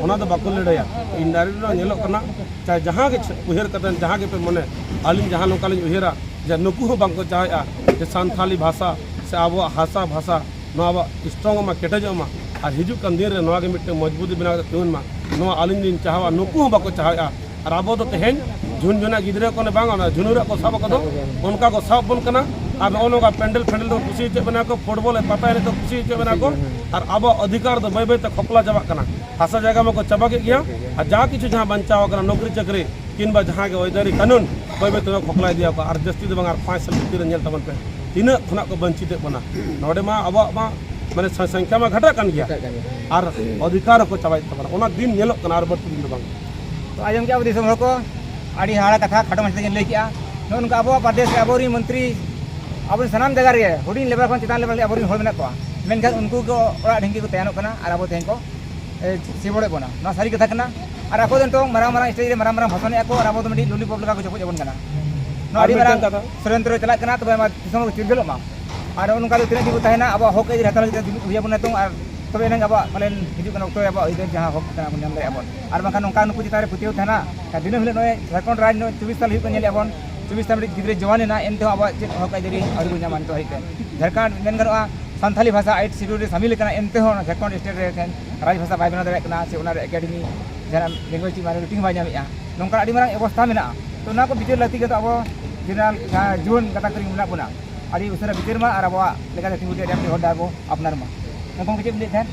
ᱚᱱᱟ ᱫᱚ ᱵᱟᱠᱚ ᱞᱟᱹᱲᱦᱟᱹᱭᱟ᱾ ᱤᱱᱰᱟᱭᱨᱮᱠᱴ ᱨᱮ ᱧᱮᱞᱚᱜ ᱠᱟᱱᱟ, ᱪᱟᱦᱮ ᱡᱟᱦᱟᱸ ᱜᱮ ᱩᱭᱦᱟᱹᱨ ᱠᱟᱛᱮ, ᱡᱟᱦᱟᱸ ᱜᱮᱯᱮ ᱢᱚᱱᱮ, ᱟᱹᱞᱤᱧ ᱡᱟᱦᱟᱸ ᱱᱚᱝᱠᱟ ᱞᱤᱧ ᱩᱭᱦᱟᱹᱨᱟ ᱡᱮ ᱱᱩᱠᱩ ᱦᱚᱸ ᱵᱟᱝᱠᱚ ᱪᱟᱦᱮᱜᱼᱟ ᱡᱮ ᱥᱟᱱᱛᱷᱟᱞᱤ ᱵᱷᱟᱥᱟ ᱥᱮ ᱟᱵᱚᱣᱟᱜ ᱦᱟᱥᱟ ᱵᱷᱟᱥᱟ ᱱᱚᱣᱟ ᱟᱵᱚᱣᱟᱜ ᱥᱴᱨᱚᱝ ᱢᱟ, ᱠᱮᱴᱮᱡᱚᱜ ᱢᱟ, ᱟᱨ ᱦᱤᱡᱩᱜ ᱠᱟᱱ ᱫᱤᱱ ᱨᱮ ᱱᱚᱣᱟ ᱜᱮ ᱢᱤᱫᱴᱮᱱ ᱢᱚᱡᱽᱵᱩᱛ ᱵᱮᱱᱟᱣ ᱠᱟᱛᱮ ᱛᱤᱸᱜᱩᱱ ᱢᱟ, ᱱᱚᱣᱟ ᱟᱹᱞᱤᱧ ᱞᱤᱧ ᱪᱟᱦᱟᱣᱟ᱾ ᱱᱩᱠᱩ ᱦᱚᱸ ᱵᱟᱠᱚ ᱪᱟᱦᱟᱣᱮᱫᱼᱟ᱾ ᱟᱨ ᱟᱵᱚ ᱫᱚ ᱛᱮᱦᱮᱧ ᱡᱷᱩᱱᱡᱷᱩᱱᱟ ᱜᱤᱫᱽᱨᱟᱹ ᱠᱚ ᱚᱱᱮ ᱵᱟᱝ, ᱚᱱᱟ ᱡᱷᱩᱱᱩᱨᱟᱜ ᱠᱚ ᱥᱟᱵ ᱟᱠᱟᱫ ᱫᱚ, ᱚᱱᱠᱟ ᱠᱚ ᱥᱟᱵ ᱵᱚᱱ ᱠᱟᱱᱟ᱾ ᱟᱨ ᱱᱚᱜᱼᱚ ᱱᱚᱝᱠᱟ ᱯᱮᱱᱰᱮᱞ ᱯᱷᱮᱱᱰᱮᱞ ᱫᱚ ᱠᱩᱥᱤ ᱦᱚᱪᱚᱭᱮᱫ ᱵᱮᱱᱟ ᱠᱚ, ᱯᱷᱩᱴᱵᱚᱞ ᱯᱟᱛᱟ ᱮᱱᱮᱡ ᱫᱚ ᱠᱩᱥᱤ ᱦᱚᱪᱚᱭᱮᱫ ᱵᱮᱱᱟ ᱠᱚ᱾ ᱟᱨ ᱟᱵᱚᱣᱟᱜ ᱚᱫᱷᱤᱠᱟᱨ ᱫᱚ ᱵᱟᱹᱭ ᱵᱟᱹᱭ ᱛᱮ ᱠᱷᱚᱠᱞᱟ ᱪᱟᱵᱟᱜ ᱠᱟᱱᱟ᱾ ᱦᱟᱥᱟ ᱡᱟᱭᱜᱟ ᱢᱟᱠᱚ ᱪᱟᱵᱟ ᱠᱮᱫ ᱜᱮᱭᱟ, ᱟᱨ ᱡᱟ ᱠᱤᱪᱷᱩ ᱡᱟᱦᱟᱸ ᱵᱟᱧᱪᱟᱣ ᱟᱠᱟᱱᱟ, ᱱᱚᱠᱨᱤ ᱪᱟᱹᱠᱨᱤ ᱠᱤᱝᱵᱟ ᱡᱟᱦᱟᱸ ᱜᱮ ᱚᱭᱫᱟᱨᱤ ᱠᱟᱹᱱᱩᱱ, ᱵᱟᱹᱭ ᱵᱟᱹᱭ ᱛᱮ ᱠᱷᱚᱠᱞᱟ ᱤᱫᱤᱭᱟᱠᱚ᱾ ᱟᱨ ᱡᱟᱹᱥᱛᱤ ᱫᱚ ᱵᱟᱝ, ᱟᱨ ᱯᱟᱸᱪ ᱥᱟᱞ ᱵᱷᱤᱛᱤᱨ ᱨᱮ ᱧᱮᱞ ᱛᱟᱵᱚᱱ ᱯᱮ, ᱛᱤᱱᱟᱹᱜ ᱠᱷᱚᱱᱟᱜ ᱠᱚ ᱵᱚᱧᱪᱤᱛᱮᱫ ᱵᱚᱱᱟ᱾ ᱱᱚᱰᱮ ᱢᱟ ᱟᱵᱚᱣᱟᱜ ᱢᱟ ᱢᱟᱱᱮ ᱥᱚ-, ᱥᱚᱝᱠᱷᱟ ᱢᱟ ᱜᱷᱟᱴᱟᱜ ᱠᱟᱱ ᱜᱮᱭᱟ, ᱜᱷᱟᱴᱟᱜ ᱠᱟᱱ ᱜᱮᱭᱟ᱾ ᱟᱨ ᱚᱫᱷᱤᱠᱟᱨ ᱦᱚᱸᱠᱚ ᱪᱟᱵᱟᱭᱮᱫ ᱛᱟᱵᱚᱱᱟ᱾ ᱚᱱᱟ ᱫᱤᱱ ᱧᱮᱞᱚᱜ ᱠᱟᱱᱟ, ᱟᱨ ᱵᱟᱹᱲᱛᱤ ᱫᱤᱱ ᱫᱚ ᱵᱟᱝ᱾ ᱛᱚ ᱟᱸᱡᱚᱢ ᱠᱮᱜᱼᱟ ᱟᱵᱚ ᱫᱤᱥᱚᱢ ᱦᱚᱲ ᱠᱚ, ᱟᱹᱰᱤ ᱦᱟᱦᱟᱲᱟ ᱠᱟᱛᱷᱟ, ᱠᱷᱟᱴᱚ ᱢᱟᱪᱷᱟ ᱛᱮᱜᱮᱧ ᱞᱟᱹᱭ ᱠᱮᱜᱼᱟ᱾ ᱱᱚᱜᱼᱚ ᱱᱚᱝᱠᱟ ᱟᱵᱚᱣᱟᱜ ᱯᱨᱚᱫᱮᱥ ᱨᱮ ᱟᱵᱚᱨᱮᱱ ᱢᱚᱱᱛᱨᱤ, ᱟᱵᱚᱨᱮᱱ ᱥᱟᱱᱟᱢ ᱡᱟᱭᱜᱟ ᱨᱮ, ᱦᱩᱰᱤᱧ ᱞᱮᱵᱮᱞ ᱠᱷᱚᱱ ᱪᱮᱛᱟᱱ ᱞᱮᱵᱮᱞ ᱫᱷᱟᱹᱵᱤᱡ ᱟᱵᱚᱨᱮᱱ ᱦᱚᱲ ᱢᱮᱱᱟᱜ ᱠᱚᱣᱟ, ᱢᱮᱱᱠᱷᱟᱱ ᱩᱱᱠᱩ ᱜᱮ ᱚᱲᱟᱜ ᱰᱷᱤᱝᱠᱤ ᱠᱚ ᱛᱟᱭᱟᱱᱚᱜ ᱠᱟᱱᱟ ᱟᱨ ᱟᱵᱚ ᱛᱮᱦᱮᱧ ᱠᱚ, ᱮ, ᱥᱤᱵᱚᱲᱮᱫ ᱵᱚᱱᱟ᱾ ᱱᱚᱣᱟ ᱥᱟᱹᱨᱤ ᱠᱟᱛᱷᱟ ᱠᱟᱱᱟ᱾ ᱟᱨ ᱟᱠᱚ ᱫᱚ ᱱᱤᱛᱚᱝ ᱢᱟᱨᱟᱝ ᱢᱟᱨᱟᱝ ᱥᱴᱮᱡᱽ ᱨᱮ ᱢᱟᱨᱟᱝ ᱢᱟᱨᱟᱝ ᱵᱷᱟᱥᱚᱱᱮᱫᱼᱟ ᱠᱚ ᱟᱨ ᱟᱵᱚ ᱫᱚ ᱢᱤᱫᱴᱤᱡ ᱞᱚᱞᱤᱯᱚᱯ ᱞᱮᱠᱟ ᱠᱚ ᱪᱚᱯᱚᱡ ᱟᱵᱚᱱ ᱠᱟᱱᱟ᱾ ᱱᱚᱣᱟ ᱟᱨ ᱟᱹᱰᱤ ᱢᱤᱫᱴᱟᱝ ᱢᱟᱨᱟᱝ ᱠᱟᱛᱷᱟ᱾ ᱥᱚᱲᱚᱭᱚᱱᱛᱨᱚ ᱪᱟᱞᱟᱜ ᱠᱟᱱᱟ, ᱛᱚᱵᱮ ᱟᱭᱢᱟ ᱫᱤᱥᱚᱢ ᱠᱚ ᱪᱤᱨᱜᱟᱹᱞᱚᱜ ᱢᱟ᱾ ᱟᱨ ᱱᱚᱜᱼᱚ ᱱᱚᱝᱠᱟ ᱫᱚ ᱛᱤᱱᱟᱹᱜ ᱫᱤᱱ ᱵᱚ ᱛᱟᱦᱮᱱᱟ? ᱟᱵᱚᱣᱟᱜ ᱦᱚᱠ ᱟᱹᱭᱫᱟᱹᱨ ᱦᱟᱛᱟᱣ ᱞᱟᱹᱜᱤᱫ ᱛᱮ ᱡᱩᱢᱤᱫ ᱦᱩᱭ ᱟᱵᱚᱱᱟ ᱱᱤᱛᱚᱝ᱾ ᱟᱨ ᱛᱚᱵᱮ ᱮᱱᱟᱝ ᱟᱵᱚᱣᱟᱜ ᱯᱟᱞᱮᱱ ᱦᱤᱡᱩᱜ ᱠᱟᱱ ᱚᱠᱛᱚ ᱨᱮ ᱟᱵᱚᱣᱟᱜ ᱟᱹᱭᱫᱟᱹᱨ ᱡᱟᱦᱟᱸ ᱦᱚᱠ ᱠᱟᱱᱟ ᱵᱚᱱ ᱧᱟᱢ ᱫᱟᱲᱮᱭᱟᱜᱼᱟ ᱵᱚᱱ᱾ ᱟᱨ ᱵᱟᱝᱠᱷᱟᱱ ᱱᱚᱝᱠᱟ ᱱᱩᱠᱩ ᱪᱮᱛᱟᱱ ᱨᱮ ᱯᱟᱹᱛᱭᱟᱹᱣ ᱛᱟᱦᱮᱱᱟ᱾ ᱟᱨ ᱫᱤᱱᱟᱹᱢ ᱦᱤᱞᱳᱜ ᱱᱚᱜᱼᱚᱭ ᱡᱷᱟᱲᱠᱷᱚᱸᱰ ᱨᱟᱡᱽ ᱱᱚᱜᱼᱚᱭ ᱪᱚᱵᱵᱤᱥ ᱥᱟᱞ ᱦᱩᱭᱩᱜ ᱠᱟᱱ ᱧᱮᱞᱮᱫᱼᱟ ᱵᱚᱱ, ᱪᱚᱵᱵᱤᱥ ᱥᱟᱞ ᱢᱤᱫᱴᱤᱡ ᱜᱤᱫᱽᱨᱟᱹ ᱡᱳᱣᱟᱱ ᱮᱱᱟ, ᱮᱱ ᱛᱮᱦᱚᱸ ᱟᱵᱚᱣᱟᱜ ᱪᱮᱫ ᱦᱚᱠ ᱟᱹᱭᱫᱟᱹᱨᱤ ᱟᱹᱣᱨᱤ ᱵᱚᱱ ᱧᱟᱢᱟ ᱱᱤᱛᱚᱜ ᱦᱟᱹᱵᱤᱡ ᱛᱮ᱾ ᱡᱷᱟᱲᱠᱷᱚᱸᱰ ᱢᱮᱱ ᱜᱟᱱᱚᱜᱼᱟ ᱥᱟᱱᱛᱷᱟᱞᱤ ᱵᱷᱟᱥᱟ ᱮᱭᱤᱴ ᱥᱤᱰᱩᱞ ᱨᱮ ᱥᱟᱢᱤᱞ ᱟᱠᱟᱱᱟ, ᱮᱱ ᱛᱮᱦᱚᱸ ᱚᱱᱟ ᱡᱷᱟᱲᱠᱷᱚᱸᱰ ᱥᱴᱮᱴ ᱨᱮ ᱛᱮᱦᱮᱧ ᱨᱟᱡᱽ ᱵᱷᱟᱥᱟ ᱵᱟᱭ ᱵᱮᱱᱟᱣ ᱫᱟᱲᱮᱭᱟᱜ ᱠᱟᱱᱟ, ᱥᱮ ᱚᱱᱟ ᱨᱮ ᱮᱠᱟᱰᱮᱢᱤ ᱡᱟᱦᱟᱱᱟᱜ ᱞᱮᱝᱜᱩᱭᱮᱡᱽ ᱢᱟᱭᱱᱚᱨᱤᱴᱤ ᱦᱚᱸ ᱵᱟᱭ ᱧᱟᱢᱮᱫᱼᱟ᱾ ᱱᱚᱝᱠᱟᱱ ᱟᱹᱰᱤ ᱢᱟᱨᱟᱝ ᱚᱵᱚᱥᱛᱷᱟ ᱢᱮᱱᱟᱜᱼᱟ᱾ ᱛᱚ ᱱᱚᱣᱟ ᱠᱚ ᱵᱤᱪᱟᱹᱨ ᱞᱟᱹᱠᱛᱤ ᱠᱟᱱ ᱛᱟᱵᱚ ᱡᱮᱱᱟᱨᱮᱞ ᱡᱟᱦᱟᱸ ᱡᱩᱣᱟᱹᱱ ᱜᱟᱛᱟᱠ ᱨᱮ ᱢᱮᱱᱟᱜ ᱵᱚᱱᱟ, ᱟᱹᱰᱤ ᱩᱥᱟᱹᱨᱟ ᱵᱤᱪᱟᱹᱨ ᱢᱟ ᱟᱨ ᱟᱵᱚᱣᱟᱜ ᱞᱮᱠᱟᱛᱮ ᱛᱤᱸᱜᱩ ᱠᱮᱴᱮᱡ ᱨᱮᱭᱟᱜ ᱢᱤᱫᱴᱮᱱ ᱦᱚᱨ ᱰᱟᱦᱟᱨ ᱵᱚ ᱟᱯᱱᱟᱨ ᱢᱟ᱾ ᱦᱮᱸ ᱜᱚᱢᱠᱮ, ᱪᱮᱫ ᱵᱤᱱ ᱞᱟᱹᱭᱮᱫ ᱛᱟᱦᱮᱸᱫ?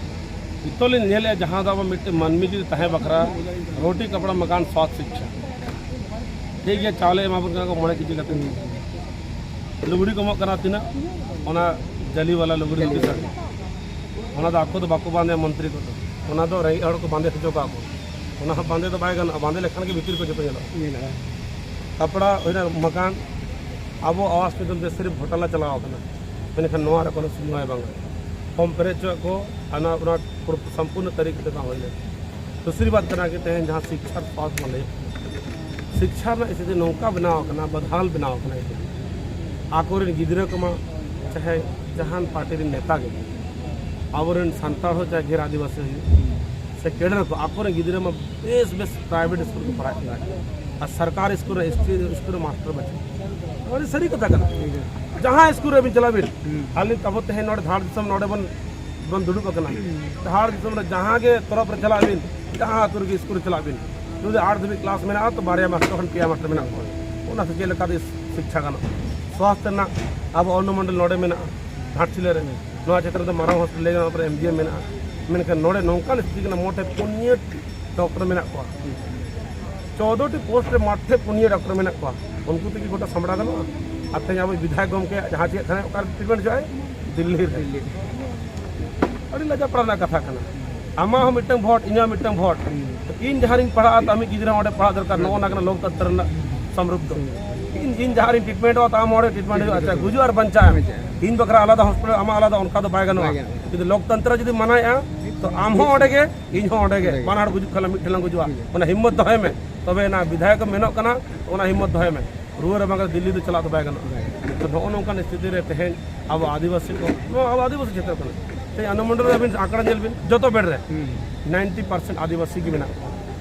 ᱱᱤᱛᱚᱜ ᱞᱤᱧ ᱧᱮᱞᱮᱫᱼᱟ, ᱡᱟᱦᱟᱸ ᱫᱚ ᱟᱵᱚ ᱢᱤᱫᱴᱮᱱ ᱢᱟᱹᱱᱢᱤ ᱡᱩᱫᱤ ᱛᱟᱦᱮᱸ ᱵᱟᱠᱷᱨᱟ ᱨᱳᱴᱤ ᱠᱟᱯᱲᱟ ᱢᱟᱠᱟᱱ ᱥᱟᱛ ᱥᱤᱠᱪᱷᱟ, ᱴᱷᱤᱠ ᱜᱮᱭᱟ, ᱪᱟᱣᱞᱮ ᱮᱢᱟ ᱵᱚᱱ ᱠᱟᱱᱟ ᱠᱚ ᱢᱚᱬᱮ ᱠᱮᱡᱤ ᱠᱟᱛᱮ, ᱞᱩᱜᱽᱲᱤ ᱠᱚ ᱮᱢᱚᱜ ᱠᱟᱱᱟ ᱛᱤᱱᱟᱹᱜ, ᱚᱱᱟ ᱡᱟᱹᱞᱤ ᱵᱟᱞᱟ ᱞᱩᱜᱽᱲᱤ ᱡᱟᱹᱞᱤ ᱞᱩᱜᱽᱲᱤ ᱵᱟᱞᱟ᱾ ᱥᱟᱹᱨᱤ᱾ ᱚᱱᱟ ᱫᱚ ᱟᱠᱚ ᱫᱚ ᱵᱟᱠᱚ ᱵᱟᱸᱫᱮᱭᱟ, ᱢᱚᱱᱛᱨᱤ ᱠᱚᱫᱚ᱾ ᱚᱱᱟ ᱫᱚ ᱨᱮᱸᱜᱮᱡ ᱦᱚᱲ ᱠᱚ ᱵᱟᱸᱫᱮ ᱦᱚᱪᱚ ᱠᱚᱣᱟ ᱠᱚ᱾ ᱚᱱᱟ ᱦᱚᱸ ᱵᱟᱸᱫᱮ ᱫᱚ ᱵᱟᱭ ᱜᱟᱱᱚᱜᱼᱟ, ᱵᱟᱸᱫᱮ ᱞᱮᱠᱷᱟᱱ ᱜᱮ ᱵᱷᱤᱛᱤᱨ ᱠᱚ ᱡᱚᱛᱚ ᱧᱮᱞᱚᱜᱼᱟ᱾ ᱧᱮᱞᱚᱜᱼᱟ᱾ ᱠᱟᱯᱲᱟ ᱦᱩᱭᱱᱟ, ᱢᱟᱠᱟᱱ, ᱟᱵᱚ ᱟᱣᱟᱥ ᱢᱟᱫᱽᱫᱷᱚᱢ ᱛᱮ ᱥᱤᱨᱤᱯ ᱜᱷᱚᱴᱟᱞᱟ ᱪᱟᱞᱟᱣ ᱟᱠᱟᱱᱟ, ᱢᱮᱱᱠᱷᱟᱱ ᱱᱚᱣᱟ ᱨᱮ ᱠᱳᱱᱳ ᱥᱩᱱᱣᱟᱭ ᱵᱟᱝ᱾ ᱯᱷᱚᱨᱢ ᱯᱮᱨᱮᱡ ᱦᱚᱪᱚᱣᱟᱜ ᱠᱚ, ᱟᱨ ᱚᱱᱟ, ᱚᱱᱟ ᱯᱩᱨᱟᱹ ᱥᱚᱢᱯᱩᱨᱱᱚ ᱛᱟᱹᱨᱤᱠᱷ ᱛᱮ ᱵᱟᱝ ᱦᱩᱭ ᱞᱮᱱᱟ᱾ ᱫᱩᱥᱨᱤ ᱵᱟᱛ ᱠᱟᱱᱟ ᱠᱤ ᱛᱮᱦᱮᱧ ᱡᱟᱦᱟᱸ ᱥᱤᱠᱪᱷᱟ ᱯᱟᱥ ᱵᱚᱱ ᱞᱟᱹᱭᱮᱫ ᱠᱟᱱᱟ, ᱥᱤᱠᱪᱷᱟ ᱨᱮᱱᱟᱜ ᱥᱛᱷᱤᱛᱤ ᱱᱚᱝᱠᱟ ᱵᱮᱱᱟᱣ ᱟᱠᱟᱱᱟ, ᱵᱟᱫᱷᱟᱞ ᱵᱮᱱᱟᱣ ᱟᱠᱟᱱᱟ᱾ ᱟᱠᱚᱨᱮᱱ ᱜᱤᱫᱽᱨᱟᱹ ᱠᱚᱢᱟ ᱪᱟᱦᱮ ᱡᱟᱦᱟᱱ ᱯᱟᱨᱴᱤ ᱨᱮᱱ ᱱᱮᱛᱟ ᱜᱮ, ᱟᱵᱚᱨᱮᱱ ᱥᱟᱱᱛᱟᱲ ᱦᱚᱸ ᱪᱟᱦᱮ ᱜᱮᱨ ᱟᱹᱫᱤᱵᱟᱹᱥᱤ ᱦᱩᱭᱩᱜ ᱥᱮ ᱠᱮᱰᱟᱨ ᱠᱚ, ᱟᱠᱚᱨᱮᱱ ᱜᱤᱫᱽᱨᱟᱹ ᱢᱟ ᱵᱮᱥ ᱵᱮᱥ ᱯᱨᱟᱭᱵᱷᱮᱴ ᱥᱠᱩᱞ ᱠᱚ ᱯᱟᱲᱦᱟᱜ ᱠᱟᱱᱟ, ᱟᱨ ᱥᱚᱨᱠᱟᱨ ᱥᱠᱩᱞ ᱨᱮ, ᱥᱠᱩᱞ ᱨᱮ ᱢᱟᱥᱴᱟᱨ ᱵᱟᱹᱪᱩᱜ᱾ ᱟᱹᱰᱤ ᱥᱟᱹᱨᱤ ᱠᱟᱛᱷᱟ ᱠᱟᱱᱟ᱾ ᱡᱟᱦᱟᱸ ᱥᱠᱩᱞ ᱨᱮᱵᱤᱱ ᱪᱟᱞᱟᱜ ᱵᱤᱱ, ᱦᱩᱸ᱾ ᱟᱹᱞᱤᱧ ᱟᱵᱚ ᱛᱮᱦᱮᱧ ᱱᱚᱰᱮ ᱫᱷᱟᱲ ᱫᱤᱥᱚᱢ ᱱᱚᱰᱮ ᱵᱚᱱ ᱵᱚᱱ ᱫᱩᱲᱩᱵ ᱟᱠᱟᱱᱟ᱾ ᱦᱩᱸ᱾ ᱫᱷᱟᱲ ᱫᱤᱥᱚᱢ ᱨᱮ ᱡᱟᱦᱟᱸ ᱜᱮ ᱛᱚᱨᱚᱯ ᱨᱮ ᱪᱟᱞᱟᱜ ᱵᱤᱱ, ᱡᱟᱦᱟᱸ ᱟᱹᱛᱩ ᱨᱮᱜᱮ ᱥᱠᱩᱞ ᱨᱮ ᱪᱟᱞᱟᱜ ᱵᱤᱱ, ᱡᱩᱫᱤ ᱟᱴ ᱫᱷᱟᱹᱵᱤᱡ ᱠᱞᱟᱥ ᱢᱮᱱᱟᱜᱼᱟ, ᱛᱚ ᱵᱟᱨᱭᱟ ᱢᱟᱥᱴᱟᱨ ᱠᱷᱚᱱ ᱯᱮᱭᱟ ᱢᱟᱥᱴᱟᱨ ᱢᱮᱱᱟᱜ ᱠᱚᱣᱟ᱾ ᱚᱱᱟ ᱥᱮ ᱪᱮᱫ ᱞᱮᱠᱟᱛᱮ ᱥᱤᱠᱪᱷᱟ ᱜᱟᱱᱚᱜᱼᱟ? ᱥᱣᱟᱥᱛᱷ ᱨᱮᱱᱟᱜ ᱟᱵᱚ ᱚᱱᱱᱚᱢᱚᱱᱰᱚᱞ ᱱᱚᱰᱮ ᱢᱮᱱᱟᱜᱼᱟ, ᱜᱷᱟᱴᱥᱤᱞᱟᱹ ᱨᱮ᱾ ᱱᱚᱣᱟ ᱪᱮᱛᱟᱱ ᱨᱮᱫᱚ ᱢᱟᱨᱟᱝ ᱦᱚᱥᱯᱤᱴᱟᱞ ᱞᱟᱹᱭ ᱜᱟᱱᱚᱜᱼᱟ, ᱮᱢ ᱡᱤ ᱮᱢ ᱢᱮᱱᱟᱜᱼᱟ᱾ ᱢᱮᱱᱠᱷᱟᱱ ᱱᱚᱰᱮ ᱱᱚᱝᱠᱟᱱ ᱥᱛᱷᱤᱛᱤ ᱠᱟᱱᱟ, ᱢᱚᱴᱷᱮ ᱯᱩᱱᱭᱟᱹ ᱰᱚᱠᱴᱚᱨ ᱢᱮᱱᱟᱜ ᱠᱚᱣᱟ᱾ ᱪᱳᱫᱽᱫᱳ ᱴᱤ ᱯᱳᱥᱴ ᱨᱮ ᱢᱟᱴᱷᱮ ᱯᱩᱱᱭᱟᱹ ᱰᱚᱠᱴᱚᱨ ᱢᱮᱱᱟᱜ ᱠᱚᱣᱟ, ᱩᱱᱠᱩ ᱛᱮᱜᱮ ᱜᱚᱴᱟ ᱥᱟᱢᱵᱲᱟᱣ ᱜᱟᱱᱚᱜᱼᱟ? ᱟᱨ ᱛᱮᱦᱮᱧ ᱟᱵᱚ ᱵᱤᱫᱷᱟᱭᱚᱠ ᱜᱚᱢᱠᱮ ᱡᱟᱦᱟᱸ ᱪᱮᱫ ᱛᱟᱦᱮᱱᱟ, ᱚᱠᱟᱨᱮ ᱴᱨᱤᱴᱢᱮᱱᱴ ᱦᱚᱪᱚᱜᱼᱟᱭ? ᱫᱤᱞᱞᱤ ᱨᱮ᱾ ᱫᱤᱞᱞᱤ᱾ ᱟᱹᱰᱤ ᱞᱟᱡᱟᱯᱟᱲᱟ ᱨᱮᱱᱟᱜ ᱠᱟᱛᱷᱟ ᱠᱟᱱᱟ᱾ ᱟᱢᱟᱜ ᱦᱚᱸ ᱢᱤᱫᱴᱟᱝ ᱵᱷᱳᱴ, ᱤᱧᱟᱹᱜ ᱢᱤᱫᱴᱟᱝ ᱵᱷᱳᱴ᱾ ᱤᱧ ᱡᱟᱦᱟᱸ ᱨᱤᱧ ᱯᱟᱲᱦᱟᱜᱼᱟ, ᱛᱚ ᱟᱢᱤᱡ ᱜᱤᱫᱽᱨᱟᱹ ᱦᱚᱸ ᱚᱸᱰᱮ ᱯᱟᱲᱦᱟᱜ ᱫᱚᱨᱠᱟᱨ᱾ ᱱᱚᱜᱼᱚ ᱱᱚᱣᱟ ᱠᱟᱱᱟ ᱞᱳᱠᱛᱚᱱᱛᱨᱚ ᱨᱮᱱᱟᱜ ᱥᱚᱢᱨᱩᱫᱷ ᱫᱚ᱾ ᱤᱧ, ᱤᱧ ᱡᱟᱦᱟᱸ ᱨᱤᱧ ᱴᱨᱤᱴᱢᱮᱱᱴᱚᱜᱼᱟ, ᱛᱚ ᱟᱢ ᱦᱚᱸ ᱚᱸᱰᱮ ᱴᱨᱤᱴᱢᱮᱱᱴ ᱦᱩᱭᱩᱜᱼᱟ᱾ ᱟᱪᱪᱷᱟ, ᱜᱩᱡᱩᱜ ᱟᱨ ᱵᱟᱧᱪᱟᱜ ᱮᱢ᱾ ᱤᱧ ᱵᱟᱠᱷᱨᱟ ᱟᱞᱟᱫᱟ ᱦᱚᱥᱯᱤᱴᱟᱞ, ᱟᱢᱟᱜ ᱟᱞᱟᱫᱟ, ᱚᱱᱠᱟ ᱫᱚ ᱵᱟᱭ ᱜᱟᱱᱚᱜᱼᱟ᱾ ᱵᱟᱭ ᱜᱟᱱᱚᱜᱼᱟ᱾ ᱡᱩᱫᱤ ᱞᱳᱠᱛᱚᱱᱛᱨᱚ ᱡᱩᱫᱤ ᱢᱟᱱᱟᱭᱮᱫᱼᱟ, ᱛᱚ ᱟᱢ ᱦᱚᱸ ᱚᱸᱰᱮ ᱜᱮ, ᱤᱧ ᱦᱚᱸ ᱚᱸᱰᱮ ᱜᱮ, ᱚᱸᱰᱮ ᱜᱮ᱾ ᱵᱟᱱᱟ ᱦᱚᱲ ᱜᱩᱡᱩᱜ ᱠᱷᱟᱱ ᱞᱮ ᱢᱤᱫ ᱴᱷᱮᱱ ᱞᱟᱝ ᱜᱩᱡᱩᱜᱼᱟ᱾ ᱦᱩᱸ᱾ ᱚᱱᱟ ᱦᱤᱢᱢᱚᱛ ᱫᱚᱦᱚᱭ ᱢᱮ, ᱛᱚᱵᱮ ᱮᱱᱟ ᱵᱤᱫᱷᱟᱭᱚᱠ ᱢᱮᱱᱚᱜ ᱠᱟᱱᱟ, ᱚᱱᱟ ᱦᱤᱢᱢᱚᱛ ᱫᱚᱦᱚᱭ ᱢᱮ᱾ ᱨᱩᱣᱟᱹ ᱨᱟᱵᱟᱝ ᱨᱮ ᱫᱤᱞᱞᱤ ᱫᱚ ᱪᱟᱞᱟᱜ ᱫᱚ ᱵᱟᱭ ᱜᱟᱱᱚᱜᱼᱟ᱾ ᱵᱟᱭ ᱜᱟᱱᱚᱜᱼᱟ᱾ ᱛᱚ ᱱᱚᱜᱼᱚ ᱱᱚᱝᱠᱟᱱ ᱥᱛᱷᱤᱛᱤ ᱨᱮ ᱛᱮᱦᱮᱧ ᱟᱵᱚ ᱟᱹᱫᱤᱵᱟᱹᱥᱤ ᱠᱚ, ᱱᱚᱣᱟ ᱟᱵᱚ ᱟᱹᱫᱤᱵᱟᱹᱥᱤ ᱪᱮᱛᱟᱱ ᱠᱟᱱᱟ᱾ ᱛᱮᱦᱮᱧ ᱚᱱᱱᱚᱢᱚᱱᱰᱚᱞ ᱨᱮ ᱟᱹᱵᱤᱱ ᱟᱸᱠᱲᱟ ᱧᱮᱞ ᱵᱤᱱ, ᱡᱚᱛᱚ ᱵᱮᱰ ᱨᱮ ᱦᱩᱸ᱾ ᱱᱟᱭᱤᱱᱴᱤ ᱯᱟᱨᱥᱮᱱᱴ ᱟᱹᱫᱤᱵᱟᱹᱥᱤ ᱜᱮ ᱢᱮᱱᱟᱜ ᱠᱚᱣᱟ᱾